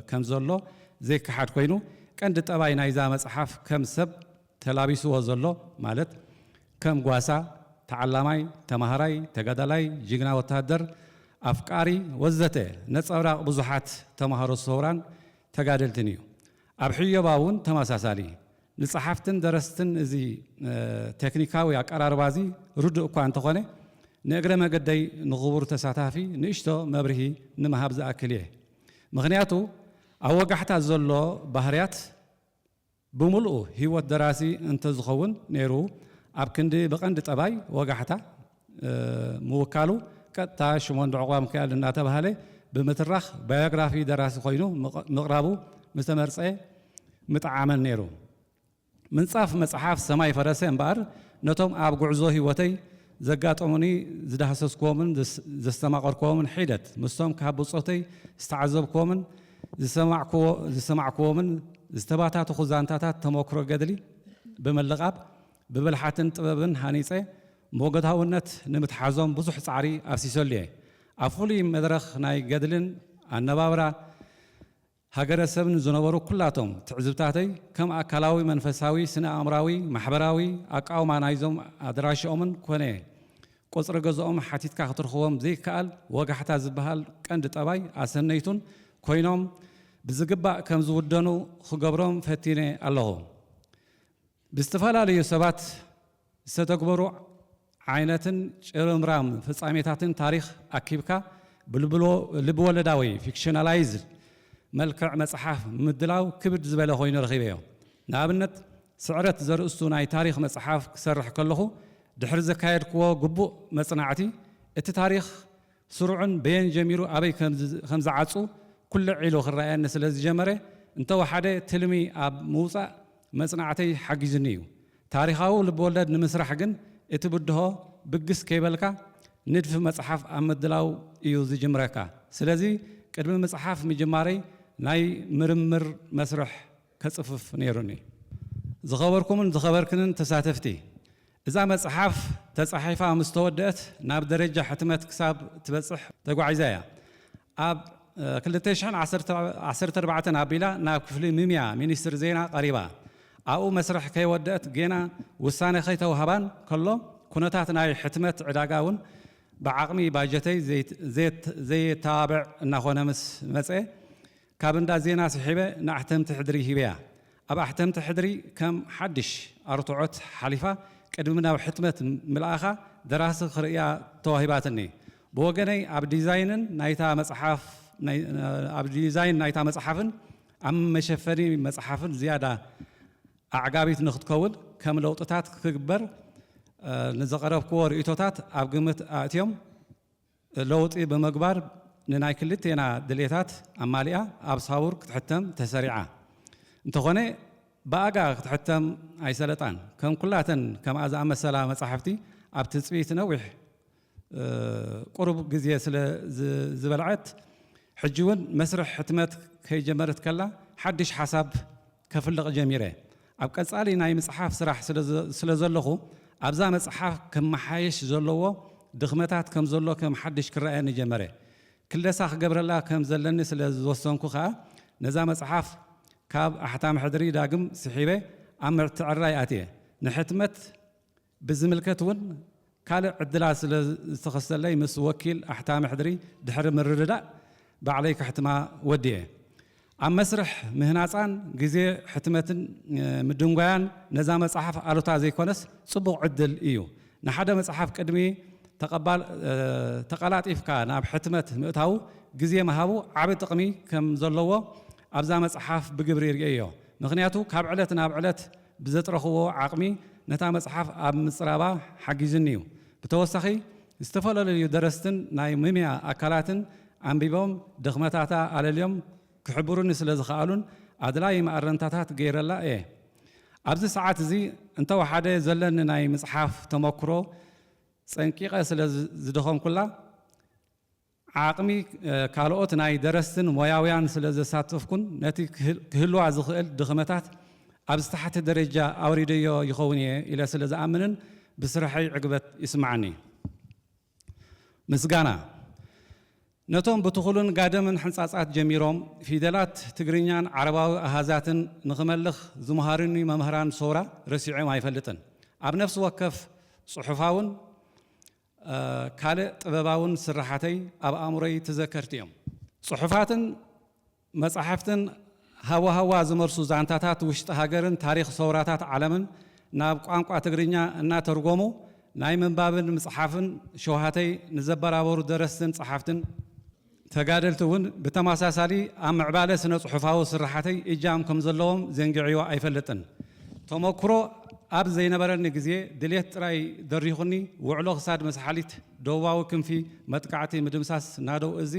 ከም ዘሎ ዘይከሓድ ኮይኑ፣ ቀንዲ ጠባይ ናይዛ መጽሓፍ ከም ሰብ ተላቢስዎ ዘሎ፣ ማለት ከም ጓሳ፣ ተዓላማይ፣ ተማሃራይ፣ ተጋዳላይ፣ ጅግና ወተሃደር፣ ኣፍቃሪ ወዘተ ነጸብራቕ ብዙሓት ተማሃሮ ሰውራን ተጋደልትን እዩ። ኣብ ሕዮባ እውን ተመሳሳሊ። ንጸሓፍትን ደረስትን እዚ፣ እ፣ ቴክኒካዊ ኣቀራርባ እዚ ርዱእ እኳ እንተኾነ፣ ንእግረ መገደይ ንኽቡር ተሳታፊ ንእሽቶ መብርሂ ንምሃብ ዝኣክል እየ። ምኽንያቱ ኣብ ወጋሕታ ዘሎ ባህርያት ብምሉኡ ህይወት ደራሲ እንተዝኸውን ነይሩ፣ ኣብ ክንዲ ብቐንዲ ጠባይ ወጋሕታ፣ እ፣ ምውካሉ፣ ቀጥታ ሽሞን ድዕቋ ምክያድ እናተባህለ ብምትራኽ ባዮግራፊ ደራሲ ኮይኑ ምቕ-፣ ምቕራቡ ምተመርጸ ምጠዓመን ነይሩ። ምንጻፍ መጽሓፍ ሰማይ ፈረሰ እምበኣር፣ ነቶም ኣብ ጉዕዞ ህይወተይ ዘጋጠሙኒ፣ ዝዳህሰስክዎምን ዘስ-፣ ዘስተማቐርክዎምን ሒደት፣ ምስቶም ካብ ብጾተይ ዝተዓዘብክዎምን ዝሰማዕክዎ-፣ ዝሰማዕክዎምን ዝተባታተኹ ዛንታታት ተመክሮ ገድሊ ብምልቓብ፣ ብብልሓትን ጥበብን ሃኒጸ፣ ሞገታውነት ንምትሓዞም ብዙሕ ጻዕሪ ኣፍሲሰሉ እየ። ኣብ ፍሉይ መድረኽ ናይ ገድልን ኣነባብራ ሃገረሰብን ዝነበሩ ኩላቶም ትዕዝብታተይ፣ ከም ኣካላዊ፣ መንፈሳዊ፣ ስነ-ኣእምራዊ፣ ማሕበራዊ ኣቃውማ ናይዞም ኣድራሽኦምን ኮነ ቁጽሪ ገዝኦም ሓቲትካ ክትረኽቦም ዘይከኣል ወጋሕታ ዝበሃል ቀንዲ ጠባይ ኣሰነይቱን ኮይኖም፣ ብዝግባእ ከም ዝውደኑ ክገብሮም ፈቲነ ኣለኹ። ብዝተፈላለዩ ሰባት ዝተተግበሩ ዓይነትን ጭርምራም ፍጻሜታትን ታሪኽ ኣኪብካ፣ ብልብሎ-፣ ልብወለዳዊ፣ ፊክሽናላይዝድ፣ መልክዕ መጽሓፍ ምድላው ክብድ ዝበለ ኮይኑ ረኺበዮ። ንኣብነት፣ ስዕረት ዘርእስቱ ናይ ታሪኽ መጽሓፍ ክሰርሕ ከለኹ፣ ድሕሪ ዘካየድክዎ ግቡእ መጽናዕቲ፣ እቲ ታሪኽ ስሩዕን በየን ጀሚሩ ኣበይ ከም ዝ-፣ ከም ዝዓጹ ኩልዕ ኢሉ ክረኣየኒ ስለ ዝጀመረ፣ እንተወሓደ ትልሚ ኣብ ምውጻእ መጽናዕተይ ሓጊዙኒ እዩ። ታሪኻዊ ልብወለድ ንምስራሕ ግን እቲ ብድሆ ብግስ ከይበልካ ንድፊ መጽሓፍ ኣብ ምድላው እዩ ዝጅምረካ። ስለዚ ቅድሚ ምጽሓፍ ምጅማረይ ናይ ምርምር መስርሕ ከጽፍፍ ነይሩኒ። ዝኸበርኩምን ዝኸበርክንን ተሳተፍቲ፣ እዛ መጽሓፍ ተጻሒፋ ምስ ተወደአት ናብ ደረጃ ሕትመት ክሳብ ትበጽሕ ተጓዒዛ እያ። ኣብ፣ እ፣ ክልተ ሽሕን ዓሰርተ ኣርባዕተን ኣቢላ ናብ ክፍሊ ምምያ ሚኒስትሪ ዜና ቀሪባ። ኣብኡ መስርሕ ከይወደአት ጌና ውሳነ ከይተዋህባን ከሎ፣ ኩነታት ናይ ሕትመት ዕዳጋ እውን ብዓቕሚ ባጀተይ ዘይት-፣ ዘይት-፣ ዘየተባብዕ እናኾነ ምስ መጸ፣ ካብ እንዳ ዜና ስሒበ ንኣሕተምቲ ሕድሪ ሂበያ። ኣብ ኣሕተምቲ ሕድሪ ከም ሓድሽ ኣርትዖት ሓሊፋ ቅድሚ ናብ ሕትመት ምልኣኻ ደራሲ ክርእያ ተዋሂባትኒ። ብወገነይ ኣብ ዲዛይንን ናይታ መጽሓፍ፣ ናይ፣ ኣብ ዲዛይን ናይታ መጽሓፍን ኣብ መሸፈኒ መጽሓፍን ዝያዳ ኣዕጋቢት ንክትከውን ከም ለውጥታት ክግበር፣ እ፣ ንዘቐረብክዎ ርእይቶታት ኣብ ግምት ኣእትዮም ለውጢ ብምግባር ንናይ ክልቴና ድሌታት ኣማሊኣ ኣብ ሳውር ክትሕተም ተሰሪዓ። እንተኾነ ብኣጋ ክትሕተም ኣይሰለጣን። ከም ኩላተን ከምኣ ዝኣመሰላ መጻሕፍቲ ኣብ ትጽቢት ነዊሕ፣ እ፣ ቁሩብ ግዜ ስለ ዝ-፣ ዝበልዐት፣ ሕጂ እውን መስርሕ ሕትመት ከይጀመረት ከላ ሓድሽ ሓሳብ ከፍልቕ ጀሚረ። ኣብ ቀጻሊ ናይ ምጽሓፍ ስራሕ ስለ ዘ-፣ ስለ ዘለኹ፣ ኣብዛ መጽሓፍ ክመሓየሽ ዘለዎ ድኽመታት ከም ዘሎ ከም ሓድሽ ክረኣየኒ ጀመረ። ክለሳ ክገብረላ ከም ዘለኒ ስለ ዝወሰንኩ ከኣ፣ ነዛ መጽሓፍ ካብ ኣሕታሚ ሕድሪ ዳግም ስሒበ ኣብ ምትዕርራይ ኣትየ። ንሕትመት ብዝምልከት እውን ካልእ ዕድላት ስለ ዝተኸሰተለይ፣ ምስ ወኪል ኣሕታሚ ሕድሪ ድሕሪ ምርድዳእ፣ ባዕለይ ከሕትማ ወዲኤ። ኣብ መስርሕ ምህናጻን ግዜ ሕትመትን፣ እ፣ ምድንጓያን ነዛ መጽሓፍ ኣሉታ ዘይኮነስ ጽቡቕ ዕድል እዩ። ንሓደ መጽሓፍ ቅድሚ ተቐባል-፣ እ፣ ተቐላጢፍካ ናብ ሕትመት ምእታዉ ግዜ ምሃቡ ዓቢ ጥቕሚ ከም ዘለዎ ኣብዛ መጽሓፍ ብግብሪ ርእየዮ። ምኽንያቱ፣ ካብ ዕለት ናብ ዕለት ብዘጥረኽዎ ዓቕሚ ነታ መጽሓፍ ኣብ ምጽራባ ሓጊዙኒ እዩ። ብተወሳኺ፣ ዝተፈላለዩ ደረስትን ናይ ምምያ ኣካላትን ኣንቢቦም ድኽመታታ ኣለልዮም ክሕብሩኒ ስለ ዝኸኣሉን ኣድላዪ መኣረምታታት ገይረላ እየ። ኣብዚ ሰዓት እዚ እንተወሓደ ዘለኒ ናይ ምጽሓፍ ተመክሮ ጸንቂቐ ስለ ዝ-፣ ዝደኸምኩላ፣ ዓቕሚ፣ እ፣ ካልኦት ናይ ደረስትን ሞያውያን ስለ ዘሳተፍኩን ነቲ ክህል-፣ ክህልዋ ዝኽእል ድኽመታት ኣብ ዝተሓተ ደረጃ ኣውሪደዮ ይኸውን እየ ኢለ ስለ ዝኣምንን ብስርሐይ ዕግበት ይስምዓኒ። ምስጋና ነቶም ብትኹልን ጋደምን ሕንጻጻት ጀሚሮም ፊደላት ትግርኛን ዓረባዊ ኣሃዛትን ንኽመልኽ ዝመሃሩኒ መምህራን ሰውራ ረሲዖም ኣይፈልጥን። ኣብ ነፍሲ ወከፍ ጽሑፋውን እ፣ ካልእ ጥበባውን ስርሓተይ ኣብ ኣእምሮይ ተዘከርቲ እዮም። ጽሑፋትን መጻሕፍትን ሃዋሃዋ ዝመርሱ ዛንታታት ውሽጢ ሃገርን ታሪኽ ሰውራታት ዓለምን ናብ ቋንቋ ትግርኛ እናተርጎሙ ናይ ምንባብን ምጽሓፍን ሸውሃተይ ንዘበራበሩ ደረስትን ጸሓፍትን ተጋደልቲ እውን ብተመሳሳሊ ኣብ ምዕባለ ስነ-ጽሑፋዊ ስርሓተይ እጃም ከም ዘለዎም ዘንጊዕዮ ኣይፈልጥን። ተመክሮ ኣብ ዘይነበረኒ ግዜ ድሌት ጥራይ ደሪኹኒ ውዕሎ ክሳድ መስሓሊት ደቡባዊ ክንፊ መጥቃዕቲ ምድምሳስ ናደው እዚ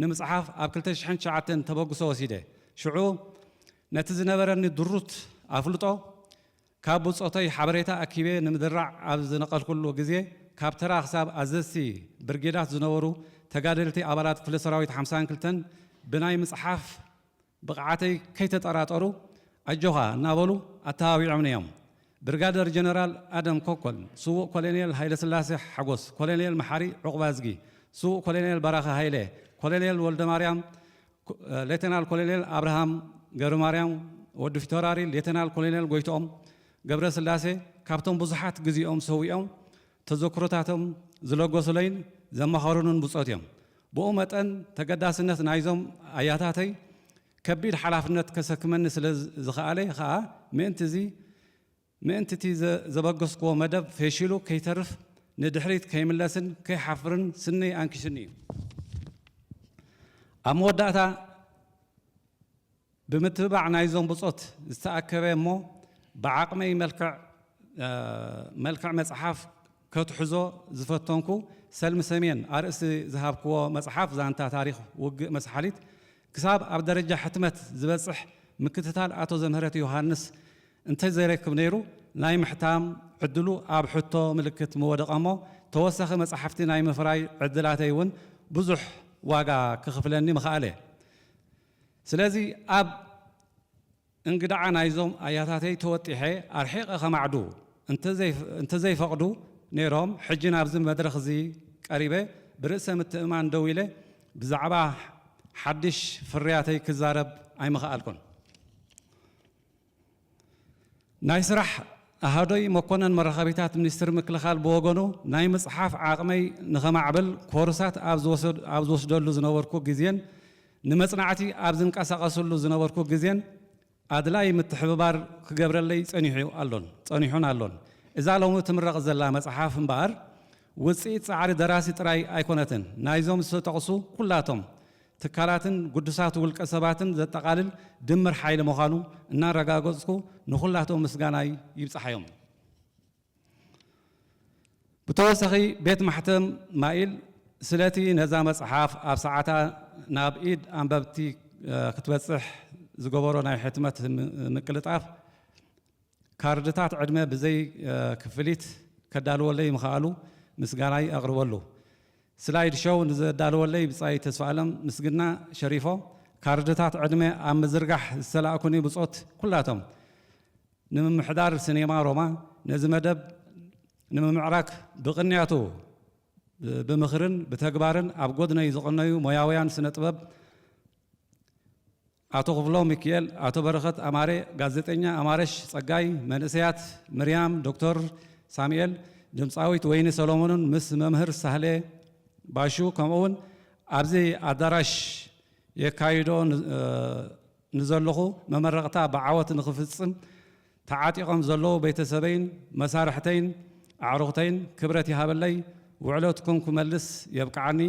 ንምጽሓፍ ኣብ ክልተ ሽሕን ትሽዓተን ተበግሶ ወሲደ። ሽዑ ነቲ ዝነበረኒ ድሩት ኣፍልጦ ካብ ብጾተይ ሓበሬታ ኣኪበ ንምድራዕ ኣብ ዝነቐልኩሉ ግዜ፣ ካብ ተራ ክሳብ ኣዘዝቲ ብርጌዳት ዝነበሩ ተጋደልቲ ኣባላት ክፍለ ሰራዊት ሓምሳን ክልተን ብናይ ምጽሓፍ ብቕዓተይ ከይተጠራጠሩ፣ ኣጆኻ እናበሉ ኣተባቢዖምኒ እዮም። ብርጋደር ጀነራል ኣደም ኮኮል፣ ስዉእ ኮሎኔል ሃይለስላሴ ሓጎስ፣ ኮሎኔል መሓሪ ዑቕባዝጊ፣ ስዉእ ኮሎኔል በራኸ ሃይለ፣ ኮሎኔል ወልደማርያም፣ ኮ-፣ ሌተናል ኮሎኔል ኣብርሃም ገብረማርያም፣ ወዲ ፊተውራሪ ሌተናል ኮሎኔል ጎይትኦም ገብረስላሴ፣ ካብቶም ብዙሓት ግዜኦም ሰዊኦም ተዘክሮታቶም ዝለገሱለይን ዘማኸሩንን ብጾት እዮም። ብኡ መጠን፣ ተገዳስነት ናይዞም ኣያታተይ ከቢድ ሓላፍነት ከሰክመኒ ስለ ዝ-፣ ዝኸኣለ ኸኣ፣ ምእንቲ እዚ፣ ምእንቲ እቲ ዘ-፣ ዘበገስክዎ መደብ ፈሺሉ ከይተርፍ፣ ንድሕሪት ከይምለስን ከይሓፍርን ስነይ ኣንኪሱኒ እዩ። ኣብ መወዳእታ፣ ብምትብባዕ ናይዞም ብጾት ዝተኣከበ እሞ ብዓቕመይ መልክዕ፣ እ፣ መልክዕ መጽሓፍ ከትሕዞ ዝፈተንኩ ሰልሚ ሰሜን ኣርእስቲ ዝሃብክዎ መጽሓፍ ዛንታ ታሪኽ ውግእ መስሓሊት ክሳብ ኣብ ደረጃ ሕትመት ዝበጽሕ ምክትታል ኣቶ ዘምህረት ዮሃንስ እንተዘይረክብ ነይሩ፣ ናይ ምሕታም ዕድሉ ኣብ ሕቶ ምልክት ምወደቐ እሞ፣ ተወሳኺ መጻሕፍቲ ናይ ምፍራይ ዕድላተይ እውን ብዙሕ ዋጋ ክኽፍለኒ ምኽኣለ። ስለዚ ኣብ እንግድዓ ናይዞም ኣያታተይ ተወጢሐ ኣርሒቐ ከማዕዱ እንተዘይ-፣ እንተዘይፈቕዱ ነይሮም፣ ሕጂ ናብዚ መድረኽ እዚ ቀሪበ ብርእሰ ምትእምማን ደው ኢለ ብዛዕባ ሓድሽ ፍርያተይ ክዛረብ ኣይምኽኣልኩን። ናይ ስራሕ ኣሃዶይ መኮነን መራኸቢታት ሚኒስትሪ ምክልኻል ብወገኑ፣ ናይ ምጽሓፍ ዓቕመይ ንኸማዕብል ኮርሳት ኣብ ዝወሰድ-፣ ኣብ ዝወስደሉ ዝነበርኩ ግዜን ንመጽናዕቲ ኣብ ዝንቀሳቐሰሉ ዝነበርኩ ግዜን ኣድላዪ ምትሕብባር ክገብረለይ ጸኒሑ ኣሎን፣ ጸኒሑን ኣሎን። እዛ ሎሚ ትምረቕ ዘላ መጽሓፍ እምበኣር፣ ውጽኢት ጻዕሪ ደራሲ ጥራይ ኣይኮነትን፣ ናይዞም ዝተጠቕሱ ኩላቶም ትካላትን ግዱሳት ውልቀ ሰባትን ዘጠቓልል ድምር ሓይሊ ምዃኑ እናረጋገጽኩ፣ ንኹላቶም ምስጋናይ ይብጽሓዮም። ብተወሳኺ፣ ቤት ማሕተም ማኢል ስለቲ ነዛ መጽሓፍ ኣብ ሰዓታ ናብ ኢድ ኣንበብቲ፣ እ፣ ክትበጽሕ ዝገበሮ ናይ ሕትመት ም-፣ ምቅልጣፍ፣ ካርድታት ዕድመ ብዘይ፣ እ፣ ክፍሊት ከዳልወለይ ምኽኣሉ ምስጋናይ ኣቕርበሉ። ስላይድ ሾው ንዘዳለወለይ ብጻይ ተስፋኣለም ምስግና ሸሪፎ፣ ካርድታት ዕድመ ኣብ ምዝርጋሕ ዝተላእኩኒ ብጾት ኩላቶም፣ ንምምሕዳር ሲኔማ ሮማ፣ ነዚ መደብ ንምምዕራግ ብቕንያቱ ብምኽርን ብተግባርን ኣብ ጎድነይ ዝቐነዩ ሞያውያን ስነ ጥበብ፣ ኣቶ ክፍሎም ሚኪኤል፣ ኣቶ በረኸት ኣማረ፣ ጋዜጠኛ ኣማረሽ ጸጋይ፣ መንእሰያት ምርያም፣ ዶክተር ሳሙኤል፣ ድምጻዊት ወይኒ ሰሎሞንን ምስ መምህር ሳህለ ባሹ፣ ከምኡውን ኣብዚ ኣዳራሽ የካይዶ ን-፣ እ፣ ንዘለኹ መመረቕታ ብዓወት ንኽፍጽም ተዓጢቖም ዘለዉ ቤተሰበይን መሳርሕተይን ኣዕሩኽተይን ክብረት ይሃበለይ። ውዕለትኩም ክመልስ የብቅዓኒ፣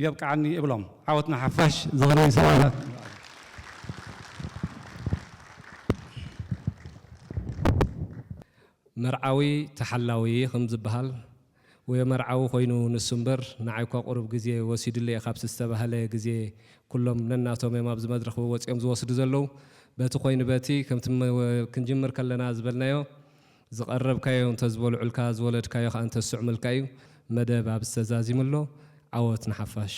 የብቅዓኒ እብሎም። ዓወት ንሓፋሽ። ዝኽሪ ሰማእታት። መርዓዊ ተሓላዊ ከም ዝበሃል፣ ወይ መርዓዊ ኮይኑ ንሱ እምበር፣ ንዓይ እኳ ቁሩብ ግዜ ወሲዱለይ እዩ ካብቲ ዝተባህለ ግዜ። ኩሎም ነናቶም እዮም ኣብዚ መድረኽ ወጺኦም ዝወስዱ ዘለዉ። በቲ ኮይኑ በቲ፣ ከምቲ መ-፣ ክንጅምር ከለና ዝበልናዮ፣ ዝቐረብካዮ እንተዝበልዑልካ፣ ዝወለድካዮ ከኣ እንተዝስዕሙልካ እዩ። መደብ ኣብዚ ተዛዚሙ ኣሎ። ዓወት ንሓፋሽ።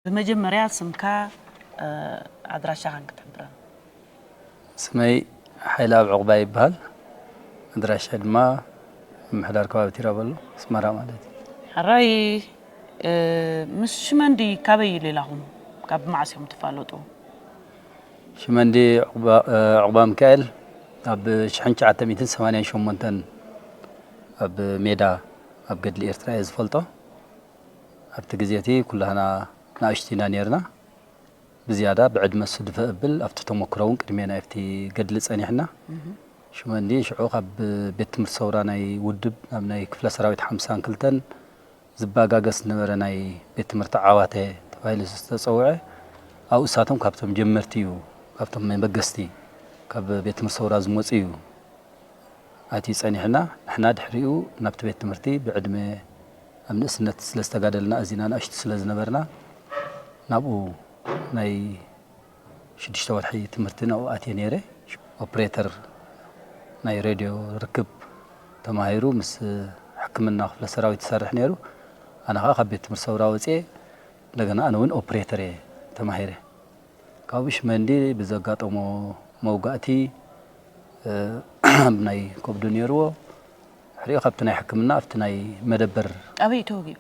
ብመጀመርያ ስምካ፣ እ፣ ኣድራሻኻን ክትሕብረና። ስመይ ሓይለኣብ ዑቕባይ ይበሃል። ኣድራሻ ድማ ምምሕዳር ከባቢ ቲራበሎ፣ ኣስመራ ማለት እዩ። ሕራይ፣ እ፣ ምስ ሽመንዲ ካበይ እዩ ሌላኹም? ካብ መዓስ እዮም ትፋለጡ? ሽመንዲ ዑቕባ፣ እ፣ ዑቕባ ሚካኤል ኣብ ሽሕን ትሽዓተ ሚእትን ሰማንያን ሸሞንተን ኣብ ሜዳ ኣብ ገድሊ ኤርትራ እየ ዝፈልጦ። ኣብቲ ግዜ እቲ ኩላህና ንኣሽቱ ኢና ነይርና። ብዝያዳ ብዕድመ እሱ ድፍእ እብል፣ ኣብቲ ተመክሮ እውን ቅድሜና ኣብቲ ገድሊ ጸኒሕና። ሽመንዲ ሽዑ ካብ ቤት ትምህርቲ ሰውራ ናይ ውድብ ናብ ናይ ክፍለ ሰራዊት ሓምሳን ክልተን ዝባጋገስ ዝነበረ ናይ ቤት ትምህርቲ ዓዋተ ተባሂሉ ዝተጸውዐ፣ ኣብኡ እሳቶም ካብቶም ጀመርቲ እዩ፣ ካብቶም መበገስቲ፣ ኣብ ቤት ትምህርቲ ሰውራ ዝመጽእ እዩ ኣትዩ ጸኒሕና። ንሕና ድሕሪኡ ናብቲ ቤት ትምህርቲ ብዕድመ ኣብ ንእስነት ስለ ዝተጋደልና፣ ኣዚና ንኣሽቱ ስለ ዝነበርና፣ ናብኡ ናይ ሽዱሽተ ወርሒ ትምህርቲ ናብኡ ኣትየ ነይረ። ኦፕሬተር ናይ ሬድዮ ርክብ ተማሂሩ ምስ ሕክምና ክፍለ ሰራዊት ይሰርሕ ነይሩ። ኣነ ኸኣ ካብ ቤት ትምህርቲ ሰውራ ወፅየ፣ እንደገና ኣነ እውን ኦፕሬተር እየ ተማሂረ። ካብኡ ሽመንዲ ብዘጋጠሞ መውጋእቲ፣ እ፣ ናይ ከብዱ ነይርዎ። ድሕሪኡ ካብቲ ናይ ሕክምና ኣብቲ ናይ መደበር ኣበይ እዩ ተወጊኡ?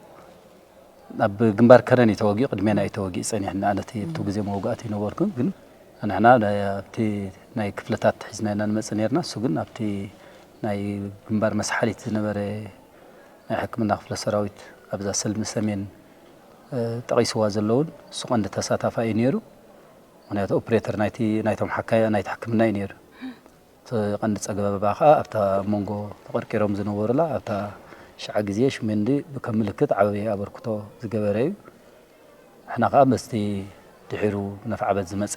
ኣብ ግንባር ከረን እዩ ተወጊኡ፣ ቅድሜና እዩ ተወጊኡ ጸኒሕና። ኣነ እቲ ኣብቲ ግዜ መውጋእቲ ነበርኩ፣ ግን ንሕና ናይ፣ ኣብቲ ናይ ክፍለታት ሒዝና ኢና ንመጽእ ነርና። እሱ ግን ኣብቲ ናይ ግንባር መስሓሊት ዝነበረ ናይ ሕክምና ክፍለ ሰራዊት ኣብዛ ሰልሚ ሰሜን፣ እ፣ ጠቒስዋ ዘለውን እሱ ቀንዲ ተሳታፋይ እዩ ነይሩ። ምኽንያቱ ኦፕሬተር ናይቲ፣ ናይቶም ሓካያ፣ ናይቲ ሕክምና እዩ ነይሩ። እቲ ቀንዲ ጸገበባ ከኣ ኣብታ መንጎ ተቐርቂሮም ዝነበሩላ ኣብታ ሽዓ ግዜ ሽመንዲ ከም ምልክት ዓብዪ ኣበርክቶ ዝገበረ እዩ። ንሕና ከኣ ምስቲ ድሒሩ ነፍዓበት ዝመጸ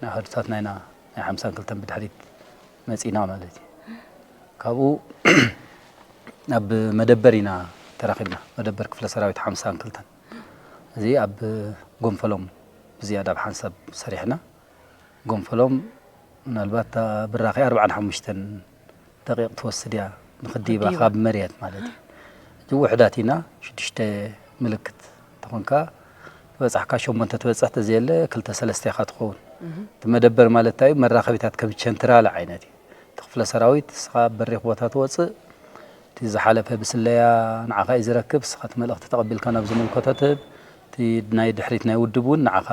ናይ ኣሃዱታት ናይና ናይ ሓምሳን ክልተን ብድሕሪት መጺና ማለት እዩ። ካብኡ ኣብ መደበር ኢና ተራኺብና። መደበር ክፍለ ሰራዊት ሓምሳን ክልተን። እዚ ኣብ ጎንፈሎም ብዝያዳ ብሓንሳብ ሰሪሕና። ጎንፈሎም ምናልባት እታ ብራኺ ኣርባዓን ሓሙሽተን ደቂቕ ትወስድ እያ ንኽድይባ ንኽድይባ። ካብ መሬት ማለት እዩ። ሕጂ ውሑዳት ኢና፣ ሽዱሽተ ምልክት ተኾንካ ትበጻሕካ ሸሞንተ ትበጽሕ ተዘየለ ክልተ ሰለስተ ኢኻ ትኸውን። እቲ መደበር ማለት እንታይ እዩ? መራኸቢታት ከም ቸንትራል ዓይነት እዩ። እቲ ክፍለ ሰራዊት ንስኻ ኣብ በሪኽ ቦታ ትወጽእ፣ እቲ ዝሓለፈ ብስለያ ንዓኻ እዩ ዝረክብ፣ ንስኻ እቲ መልእኽቲ ተቐቢልካ ናብ ዝምልከቶ ትህብ፣ እቲ ናይ ድሕሪት ናይ ውድብ እውን ንዓኻ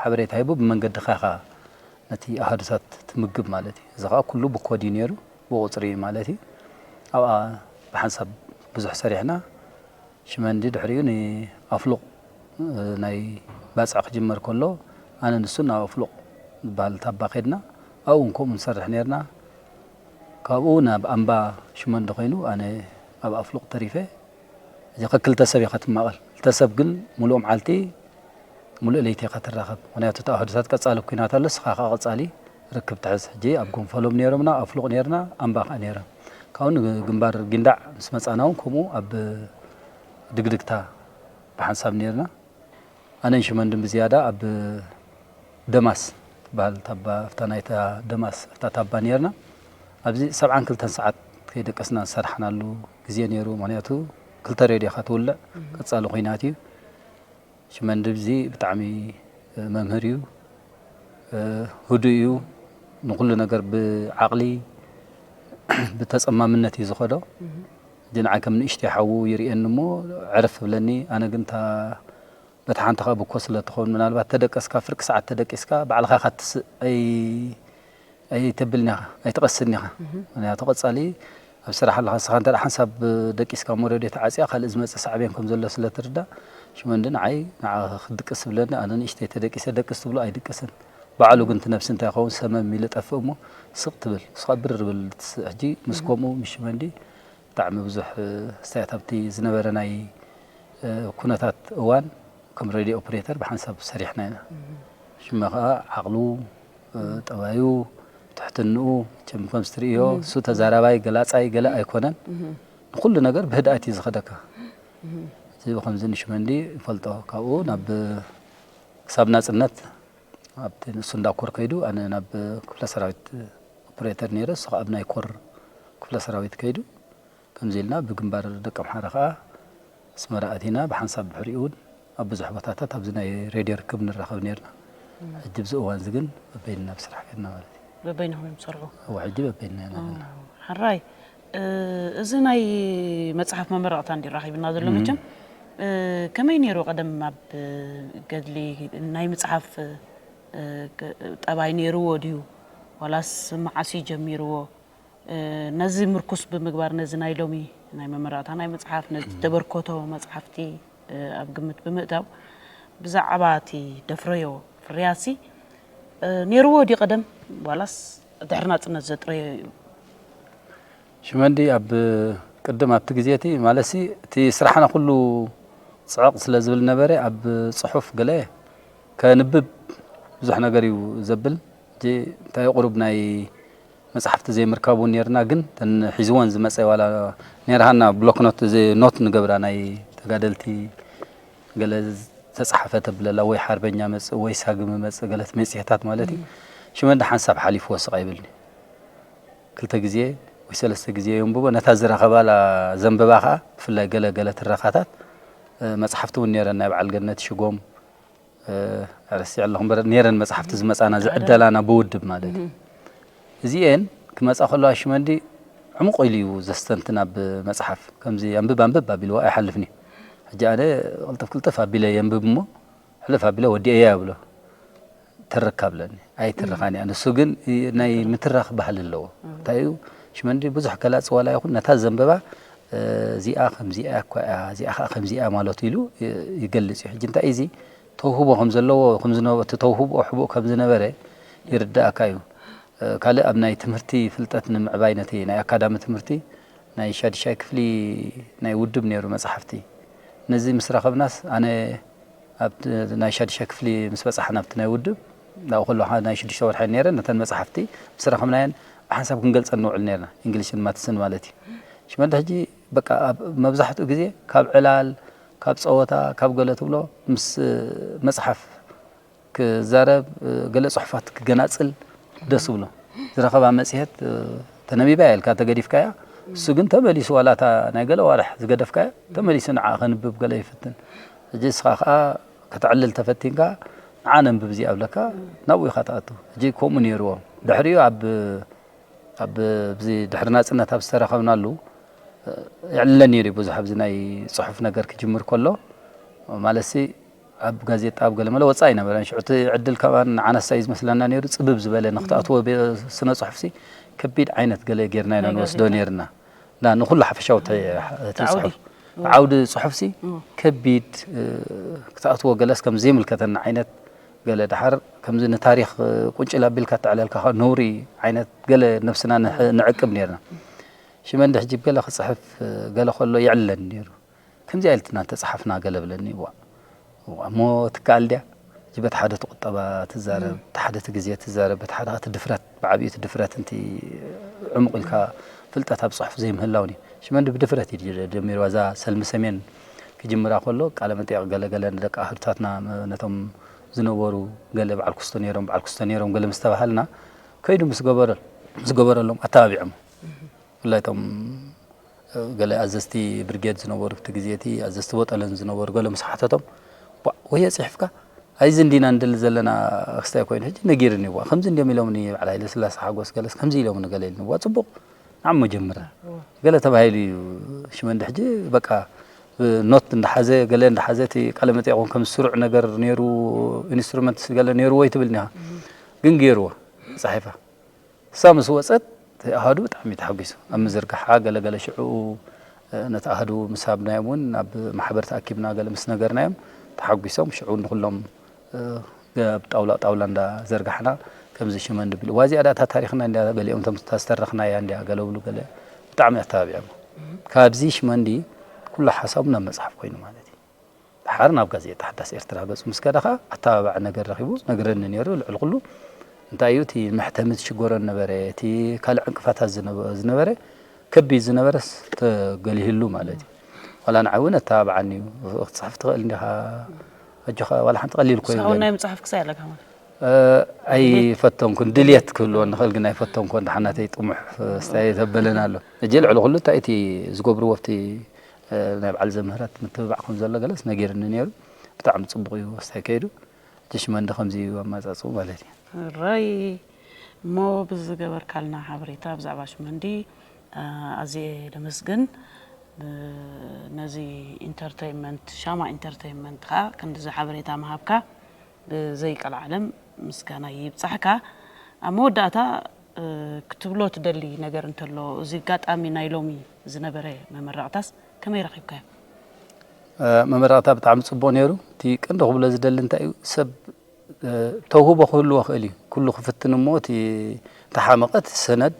ሓበሬታ ሂቡ ብመንገድኻ ኢኻ ነቲ ኣሃዱታት ትምግብ ማለት እዩ። እዚ ኸኣ ኩሉ ብኮድ እዩ ነይሩ፣ ብቑጽሪ ማለት እዩ። ኣብኣ ብሓንሳብ ብዙሕ ሰሪሕና፣ ሽመንዲ ድሕሪኡ ንኣፍሉቕ፣ እ፣ ናይ ባጽዕ ክጅመር ከሎ፣ ኣነ ንሱን ናብ ኣፍሉቕ ዝበሃል ታባ ከድና፣ ኣብኡ እውን ከምኡ ንሰርሕ ነርና። ካብኡ ናብ ኣምባ ሽመንዲ ኮይኑ፣ ኣነ ኣብ ኣፍሉቕ ተሪፈ። እዚ ከክልተ ሰብ ኢኻ ትማቐል። ክልተ ሰብ ግን ሙሉእ መዓልቲ፣ ሙሉእ ለይቲ ኢኻ ትራኸብ። ምኽንያቱ እቲ ኣሃዱታት ቀጻሊ ኲናት ኣሎ፣ ንስኻ ኸኣ ቀጻሊ ርክብ ትሕዝ። ሕጂ ኣብ ጎንፈሎም ነይሮምና፣ ኣፍሉቕ ነይርና፣ ኣምባ ኸኣ ነይሮም። ካብኡ ንግንባር ጊንዳዕ ምስ መጻና እውን ከምኡ ኣብ ድግድግታ ብሓንሳብ ነይርና። ኣነን ሽመንድን ብዝያዳ ኣብ ደማስ ትበሃል ታባ፣ ኣብታ ናይታ ደማስ ኣብታ ታባ ነይርና። ኣብዚ ሰብዓን ክልተን ሰዓት ከይደቀስና ዝሰራሕናሉ ግዜ ነይሩ። ምኽንያቱ ክልተ ሬድዮ ኢኻ ትውልዕ፣ ቀጻሊ ኲናት እዩ። ሽመንዲ እዚ ብጣዕሚ መምህር እዩ፣ ህዱእ እዩ። ንኹሉ ነገር ብዓቕሊ፣ ብተጸማምነት እዩ ዝኸዶ። እዚ ንዓይ ከም ንእሽተይ ሓዉ ይርእየኒ እሞ ዕርፍ ይብለኒ። ኣነ ግን እታ በታ ሓንቲ ኸኣ ብኮ ስለ ትኸውን፣ ምናልባት ተደቀስካ፣ ፍርቂ ሰዓት ተደቂስካ፣ ባዕልኻ ኢኻ ትስእ፣ ኣይ-፣ ኣይተብልን ኢኻ፣ ኣይትቐስን ኢኻ። ምኽንያቱ ቀጻሊ ኣብ ስራሕ ኣለኻ፣ ንስኻ እንተ ደኣ ሓንሳብ ደቂስካ እሞ ሬድዮ ተዓጽያ፣ ካልእ ዝመጽእ ሳዕቤን ከም ዘሎ ስለ ትርዳእ፣ ሽመንዲ ንዓይ፣ ንዓኻ ክትድቅስ ትብለኒ፣ ኣነ ንእሽተይ ተደቂሰ፣ ደቅስ ትብሎ ኣይድቅስን። ባዕሉ ግን እቲ ነብሲ እንታይ ይኸውን፣ ሰመም ኢሉ ይጠፍእ እሞ፣ ስቕ ትብል፣ ንስኻ ብር ብል ትስእ። ሕጂ ምስ ከምኡ፣ ምስ ሽመንዲ፣ ብጣዕሚ ብዙሕ፣ እ፣ ኣስተያየት ኣብቲ ዝነበረ ናይ፣ እ፣ ኩነታት እዋን ከም ሬድዮ ኦፕሬተር ብሓንሳብ ሰሪሕና ኢና። ሽመ ኸኣ ዓቕሉ፣ እ፣ ጠባዩ፣ ትሕትንኡ፣ መቸም ከምዚ ትርእዮ፣ እሱ ተዛራባይ፣ ገላጻይ፣ ገለ ኣይኮነን። ንኹሉ ነገር ብህድኣት እዩ ዝኸደካ። እዚ ብኸምዚ ንሽመንዲ ይፈልጦ። ካብኡ ናብ ክሳብ ናጽነት ኣብቲ ንሱ እንዳ ኮር ከይዱ፣ ኣነ ናብ ክፍለ ሰራዊት ኦፕሬተር ነይረ፣ እሱ ኸኣ ኣብ ናይ ኮር ክፍለ ሰራዊት ከይዱ። ከምዚ ኢልና ብግንባር ደቀምሓረ ኸኣ ኣስመራ ኣቲና፣ ብሓንሳብ ድሕሪኡ እውን ኣብ ብዙሕ ቦታታት ኣብዚ ናይ ሬድዮ ርክብ ንራኸብ ነይርና። ሕጂ ኣብዚ እዋን እዚ ግን በበይንና ብስራሕ ከድና ማለት እዩ። በበይንኹም እዮም ትሰርሑ? እወ፣ ሕጂ በበይንና ኢና ዘለና። ኦ፣ ሕራይ። እ፣ እዚ ናይ መጽሓፍ መመረቕታ እንዲ ራኺብና ዘሎ እም። መቸም፣ እ፣ ከመይ ነይሩ ቀደም ኣብ ገድሊ ናይ ምጽሓፍ፣ እ፣ ክ-፣ ጠባይ ነይርዎ ድዩ? ዋላስ መዓስ እዩ ጀሚርዎ? እ፣ ነዚ ምርኩስ ብምግባር ነዚ ናይ ሎሚ ናይ መመረቕታ ናይ መጽሓፍ፣ ነዚ ተበርኮቶ መጽሓፍቲ፣ እ፣ ኣብ ግምት ብምእታው ብዛዕባ እቲ ደፍረዮ ፍርያትሲ፣ እ፣ ነይርዎ ድዩ ቀደም ዋላስ ድሕሪ ናጽነት ዘጥረዮ እዩ? ሽመንዲ ኣብ ቅድም ኣብቲ ግዜ እቲ ማለትሲ እቲ ስራሕና ኩሉ ጽዕቕ ስለ ዝብል ነበረ ኣብ ጽሑፍ ገለ ከንብብ ብዙሕ ነገር እዩ ዘብል። ሕጂ እንታይ ቁሩብ ናይ መጽሓፍቲ ዘይምርካቡ ነርና፣ ግን ተን ሒዝወን ዝመጸ ዋላ ነርሃና ብሎክኖት እዚ ኖት ንገብራ ናይ ተጋደልቲ ገለ ዝተጻሓፈ ተብለላ ወይ ሓርበኛ መጽእ ወይ ሳግሚ መጽእ ገለት መጽሔታት ማለት እዩ። ሽመንዲ ሓንሳብ ሓሊፍዎ ስቕ ኣይብልኒ። ክልተ ግዜ ወይ ሰለስተ ግዜ የንብቦ። ነታ ዝረኸባላ ዘንበባ ኸኣ ብፍላይ ገለ ገለ ትረኻታት፣ እ፣ መጽሓፍቲ እውን ነይረን ናይ በዓል ገነት ሽጎም፣ እ፣ ረሲዐ ኣለኹ እምበር ነይረን መጽሓፍቲ ዝመጻና ዝዕደላና ብውድብ ማለት እዩ። እዚኤን ክመጻ ከለዋ ሽመንዲ ዕሙቕ ኢሉ እዩ ዘስተንትን ኣብ መጽሓፍ። ከምዚ ኣንብብ ኣንብብ ኣቢልዋ ኣይሓልፍን እዩ። ሕጂ ኣነ ቅልጥፍ ቅልጥፍ ኣቢለ የንብብ እሞ ሕልፍ ኣቢለ ወዲኤያ ይብሎ። ትርካ ብለኒ። ኣይትርኻን እያ። ንሱ ግን ናይ ምትራኽ ባህሊ ኣለዎ። እንታይ እዩ? ሽመንዲ ብዙሕ ገላጺ ዋላ ይኹን ነታ ዘንበባ፣ እ፣ እዚኣ ከምዚኣ እኳ እያ፣ እዚኣ ኸዓ ከምዚኣ ማለቱ ኢሉ ይ-፣ ይገልጽ እዩ። ሕጂ እንታይ እዚ ተውህቦ ከም ዘለዎ፣ ከም ዝነበ-፣ እቲ ተውህቦ ሕቡእ ከም ዝነበረ ይርድኣካ እዩ። እ፣ ካልእ ኣብ ናይ ትምህርቲ ፍልጠት ንምዕባይ ነቲ ናይ ኣካዳሚ ትምህርቲ ናይ ሻድሻይ ክፍሊ ናይ ውድብ ነይሩ መጽሓፍቲ። ነዚ ምስ ረኸብናስ ኣነ ኣብ ናይ ሻድሻይ ክፍሊ ምስ በጻሕና ኣብቲ ናይ ውድብ ናብኡ ከለኹ ናይ ሽዱሽተ ወርሒ ነይረ። ነተን መጽሓፍቲ ምስ ረኸብናየን ብሓንሳብ ክንገልጸን ንውዕል ነርና፣ እንግሊሽን ማትስን ማለት እዩ። ሽመንዲ ሕጂ በቃ ኣብ መብዛሕትኡ ግዜ ካብ ዕላል፣ ካብ ጸወታ፣ ካብ ገለ ትብሎ ምስ መጽሓፍ ክዛረብ፣ ገለ ጽሑፋት ክገናጽል ደስ ብሎ። ዝረኸባ መጽሔት ተነቢባ እያ ኢልካ ተገዲፍካያ፣ እሱ ግን ተመሊሱ ዋላ እታ ናይ ገለ ኣዋርሕ ዝገደፍካያ ተመሊሱ ንዓ ከንብብ ገለ ይፍትን። ሕጂ እስኻ ከኣ ከተዕልል ተፈቲንካ ንዓ ነንብብ እዚኣ ብለካ ናብኡ ኢኻ ትኣቱ። ሕጂ ከምኡ ነይርዎ። ድሕሪኡ ኣብ ኣብ፣ ኣብዚ ድሕሪ ናጽነት ኣብ ዝተረኸብናሉ፣ እ፣ የዕልለኒ ነይሩ ብዙሕ ኣብዚ ናይ ጽሑፍ ነገር ክጅምር ከሎ፣ ማለትሲ ኣብ ጋዜጣ ኣብ ገለ መለ ወጻኢ ኣይነበረን። ሽዑ እቲ ዕድል ከማን ንዓናስ እዩ ዝመስለና ነይሩ፣ ጽብብ ዝበለ ንክትኣትዎ ቤ-፣ ስነ ጽሑፍሲ ከቢድ ዓይነት ገለ ጌርና ኢና ናይ ንወስዶ ጋዜጣ። ነይርና። ና ንኹሉ ሓፈሻዊ እቲ፣ እቲ እቲ ዓውዲ። ጽሑፍ። ዓውዲ ጽሑፍሲ እም። ከቢድ፣ እ፣ ክትኣትዎ ገለስ ከም ዘይምልከተና ዓይነት ገለ ደሓር ከምዚ ንታሪኽ ቁንጭል ኣቢልካ ተዕለልካ ከኣ ነውሪ ዓይነት ገለ ነብስና ንሕ-፣ ንዕቅብ ነርና። ሽመንዲ ሕጂ ገለ ክጽሕፍ ገለ ከሎ የዕልለኒ ነይሩ። ከምዚኣ ኢልትና እንተጸሓፍና ገለ ብለኒ፣ ዋ፣ ዋ፣ እሞ ትከኣል ድያ? ሕጂ በቲ ሓደ እቲ ቁጠባ ትዛረብ፣ እም። በቲ ሓደ እቲ ግዜ ትዛረብ፣ በቲ ሓደ እቲ ድፍረት፣ ብዓቢኡ እቲ ድፍረት እንቲ ዕሙቕ ኢልካ ፍልጠት ኣብ ጽሑፍ ዘይምህላውን እዩ። ሽመንዲ ብድፍረት እዩ ጀ-፣ ጀሚርዋ። እዛ ሰልሚ ሰሜን ክጅምራ ከሎ ቃለ መጠይቕ ገለ ገለ ንደቂ ኣህዱታትና፣ ነቶም ዝነበሩ ገለ በዓል ኩስቶ ነይሮም፣ በዓል ኩስቶ ነይሮም ገለ ምስ ተባሃልና፣ ከይዱ ምስ ገበረ-፣ ምስ ገበረሎም ኣተባቢዖም። ብፍላይ እቶም፣ እ፣ ገለ ኣዘዝቲ ብርጌድ ዝነበሩ፣ እቲ ግዜ እቲ ኣዘዝቲ ቦጠለን ዝነበሩ ገለ ምስ ሓተቶም፣ "ቧ፣ ወየ ጽሒፍካ? ኣይዚ እንዲና ንደሊ ዘለና ክስታይ ኮይኑ፣ ሕጂ ነጊርኒ፣ ቧ፣ ከምዚ እንዲዮም ኢሎምኒ፣ በዓል ሃይለስላሴ ሓጎስ ገለስ ከምዚ ኢሎምኒ" ገለ ኢልኒ፣ "ቧ፣ ጽቡቕ፣ ንዓሞ ጀምራ" እወ። ገለ ተባሂሉ እዩ። ሽመንዲ ሕጂ በቃ ኖት እንዳሓዘ፣ ገለ እንዳሓዘ፣ እቲ ቃለ መጠይቕ እውን ከም ስሩዕ ነገር ነይሩ፣ ኢንስትሩመንትስ ገለ ነይርዎ ኣይትብልኒ ኢኻ። እም። ግን ገይርዎ፣ ጸሒፋ። እሳ ምስ ወጸት፣ እቲ ኣሃዱ ብጣዕሚ ተሓጒሱ። ኣብ ምዝርጋሓ ገለ ገለ ሽዑ፣ እ፣ ነቲ ኣሃዱ ምስ ሃብናዮም እውን ናብ ማሕበር ተኣኪብና ገለ ምስ ነገርናዮም ተሓጒሶም። ሽዑ ንኹሎም፣ እ፣ ኣብ ጣውላ ጣውላ እንዳዘርጋሕና ከምዚ ሽመንዲ ቢሉ። ዋዚኣ ዳታ ታሪኽና እንድያ ገሊኦም እቶም ዝተረኽናያ እንድያ ገለ ብሉ ገለ ብጣዕሚ ኣተባቢዖም። ካብዚ ሽመንዲ ኩሉ ሓሳቡ ናብ መጽሓፍ ኮይኑ ማለት እዩ። ደሓር ናብ ጋዜጣ ሓዳስ ኤርትራ ገጹ ምስ ከደ ኸኣ ኣተባባዒ ነገር ረኺቡ ነግረኒ ነይሩ። ልዕሊ ኩሉ እንታይ እዩ እቲ መሕተሚ ዝሽገሮ ነበረ፣ እቲ ካልእ ዕንቅፋታት ዝነበ-፣ ዝነበረ ከቢድ ዝነበረስ ተገሊህሉ ማለት እዩ። ዋላ ንዓይ እውን ኣተባብዓኒ እዩ። ክትጽሕፍ ትኽእል እንዲኻ፣ ኣጆኻ፣ ዋላ ሓንቲ ቀሊል እኮ ንስኻ እውን ይብለኒ። ናይ ምጽሓፍ ክሳይ ኣለካ ማለት? እ፣ ኣይፈተንኩን። ድልየት ክህልወኒ ይኽእል ግን ኣይፈተንኩን። ደሓናተይ ጥሙሕ፣ እ፣ ስታይ ዘበለን ኣሎ። እጂ ልዕሊ ኩሉ እንታይ እቲ ዝገብርዎ ኣብቲ፣ እ፣ ናይ በዓል ዘምህረት ምትብባዕ ከም ዘሎ ገለስ ነጊርኒ ነይሩ። ብጣዕሚ ጽቡቕ እዩ ስታይ ከይዱ። እጂ ሽመንዲ ከምዚ እዩ ኣመጻጽኡ ማለት እዩ። ሕራይ እሞ ብዝገበርካልና ሓበሬታ ብዛዕባ ሽመንዲ፣ እ፣ ኣዝየ ደመስግን። ብ-፣ ነዚ ኢንተርተይንመንት፣ ሻማ ኢንተርተይንመንት ከኣ ክንድዚ ሓበሬታ ምሃብካ ብዘይቀልዓለም ምስጋና ይብጻሕካ። ኣብ መወዳእታ፣ እ፣ ክትብሎ ትደሊ ነገር እንተሎ፣ እዚ ኣጋጣሚ ናይ ሎሚ ዝነበረ መመረቕታስ ከመይ ረኺብካዮ? እ፣ መመረቕታ ብጣዕሚ ጽቡቕ ነይሩ። እቲ ቀንዲ ክብሎ ዝደሊ እንታይ እዩ፣ ሰብ፣ እ፣ ተውህቦ ክህልዎ ይኽእል እዩ። ኩሉ ክፍትን እሞ እቲ፣ እቲ ሓመቐ እቲ ሰነድ፣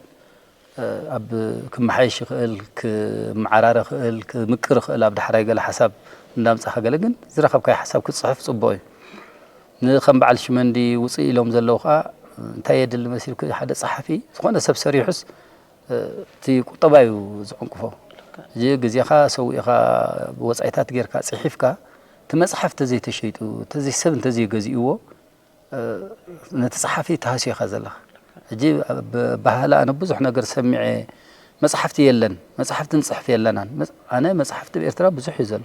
እ፣ ኣብ ክመሓየሽ ይኽእል፣ ክመዓራረ ይኽእል፣ ክምቅር ይኽእል፣ ኣብ ዳሕራይ ገለ ሓሳብ እንዳምጻኻ ገለ ግን ዝረኸብካዮ ሓሳብ ክትጽሕፍ ጽቡቕ እዩ። ንኸም በዓል ሽመንዲ ውጽእ ኢሎም ዘለዉ ኸኣ እንታይ የድሊ መሲልኩ? ሓደ ጸሓፊ ዝኾነ ሰብ ሰሪሑስ እቲ ቁጠባ እዩ ዝዕንቅፎ። እዚ ግዜኻ ሰዊእኻ ወጻኢታት ጌርካ ጽሒፍካ እቲ መጽሓፍ ተዘይተሸይጡ ተዘይ ሰብ እንተዘይገዚእዎ ነቲ ጸሓፊ ተሃስዮኻ ዘለኻ። ሕጂ ብባህላ ኣነ ብዙሕ ነገር ሰሚዐ መጽሓፍቲ የለን፣ መጽሓፍቲ ንጽሕፍ የለናን። ኣነ መጽሓፍቲ ብኤርትራ ብዙሕ እዩ ዘሎ፣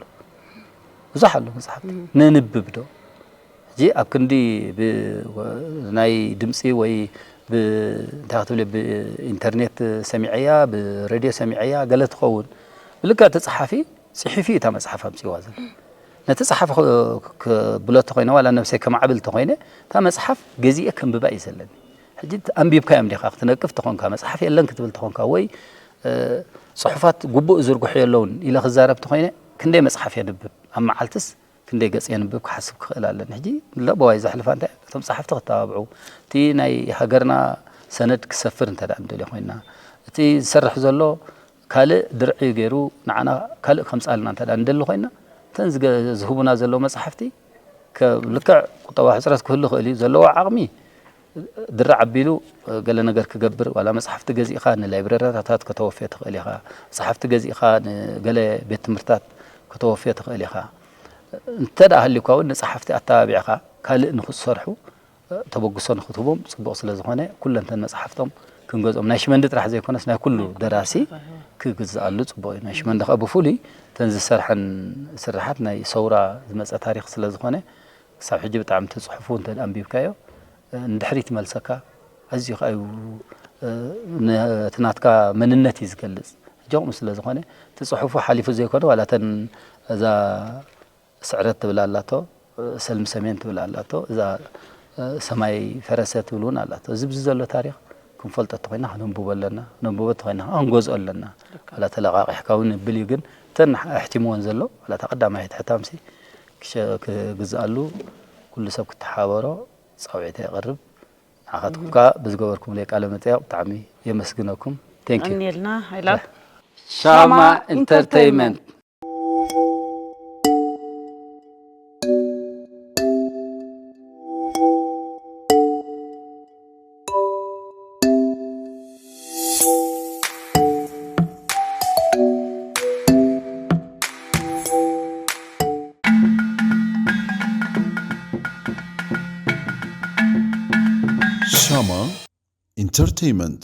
ብዙሕ ኣሎ መጽሓፍቲ። ነንብብ ዶ? ሕጂ ኣብ ክንዲ ናይ ድምፂ ወይ እንታይ ክትብል ብኢንተርኔት ሰሚዐያ ብሬድዮ ሰሚዐያ ገለ ትኸውን ብልካ እቲ ፀሓፊ ፅሒፊ እታ መፅሓፍ ኣምፅዋ ዘሎ ነቲ ፀሓፊ ክብሎ ተኮይነ ዋላ ነብሰይ ከማዕብል ተኮይነ እታ መፅሓፍ ገዚአ ከንብባ እዩ ዘለኒ። ሕጂ ኣንቢብካ እዮም ዲካ ክትነቅፍ ተኮንካ መፅሓፍ የለን ክትብል ተኮንካ ወይ ፅሑፋት ጉቡእ ዝርግሑ የለውን ኢለ ክዛረብ ተኮይነ ክንደይ መፅሓፍ የንብብ ኣብ መዓልትስ ክንደይ ገጽ የንብብ ክሓስብ ክኽእል ኣለኒ። ሕጂ ለበዋይ ዘሕልፋ እንታይ እቶም ጸሓፍቲ ክተባብዑ እቲ ናይ ሃገርና ሰነድ ክሰፍር እንተ ደኣ ንደልዮ ኮይና እቲ ዝሰርሕ ዘሎ ካልእ ድርዒ ገይሩ ንዓና ካልእ ከምጻልና እንተ ደኣ ንደሊ ኮይና እተን ዝገ- ዝህቡና ዘለዉ መጻሕፍቲ ከ- ልክዕ ቁጠባ ሕጽረት ክህሉ ይኽእል እዩ ዘለዎ ዓቕሚ ድራዕ ኣቢሉ ገለ ነገር ክገብር ዋላ መጽሓፍቲ ገዚእኻ ንላይብረሪታት ከተወፍዮ ትኽእል ኢኻ። መጽሓፍቲ ገዚእኻ ንገለ ቤት ትምህርትታት ከተወፍዮ ትኽእል ኢኻ። እንተ ደኣ ሃልዩካ እውን ንጸሓፍቲ ኣተባቢዕኻ ካልእ ንኽሰርሑ ተበግሶ ንኽትህቦም ጽቡቕ ስለ ዝኾነ ኩለንተን መጽሓፍቶም ክንገዝኦም ናይ ሽመንዲ ጥራሕ ዘይኮነስ ናይ ኩሉ ደራሲ ክግዝኣሉ ጽቡቕ እዩ። ናይ ሽመንዲ ከኣ ብፍሉይ እተን ዝሰርሐን ስርሓት ናይ ሰውራ ዝመጸ ታሪኽ ስለ ዝኾነ ክሳብ ሕጂ ብጣዕሚ እቲ ጽሑፉ እንተ ኣንቢብካዮ ንድሕሪት ይመልሰካ። ኣዝዩ ከኣ እዩ ነቲ ናትካ መንነት እዩ ዝገልጽ። ሕጂ ከምኡ ስለ ዝኾነ እቲ ጽሑፉ ሓሊፉ ዘይኮነ ዋላ እተን እዛ ስዕረት ትብል ኣላቶ፣ ሰልሚ ሰሜን ትብል ኣላቶ፣ እዛ ሰማይ ፈረሰ ትብል እውን ኣላቶ። እዚ ብዚ ዘሎ ታሪኽ ክንፈልጦ እንተኮይና ክነንብቦ ኣለና፣ ክነንብቦ እንተኮይና ከዓ ክንገዝኦ ኣለና። ዋላ ተለቃቂሕካ እውን ንብል እዩ ግን እተን ኣሕቲምወን ዘሎ ዋላ እታ ቀዳማይት ሕታምሲ ክሸ- ክግዝኣሉ ኩሉ ሰብ ክተሓበሮ ጻውዒት የቕርብ። ንዓኻትኩም ከዓ ብዝገበርኩምለይ ቃለ መጠየቕ ብጣዕሚ የመስግነኩም። Thank you። ቀኒልና ሃይላት። ሻማ ኢንተርቴይንመንት። ሻማ ኢንተርቴይንመንት።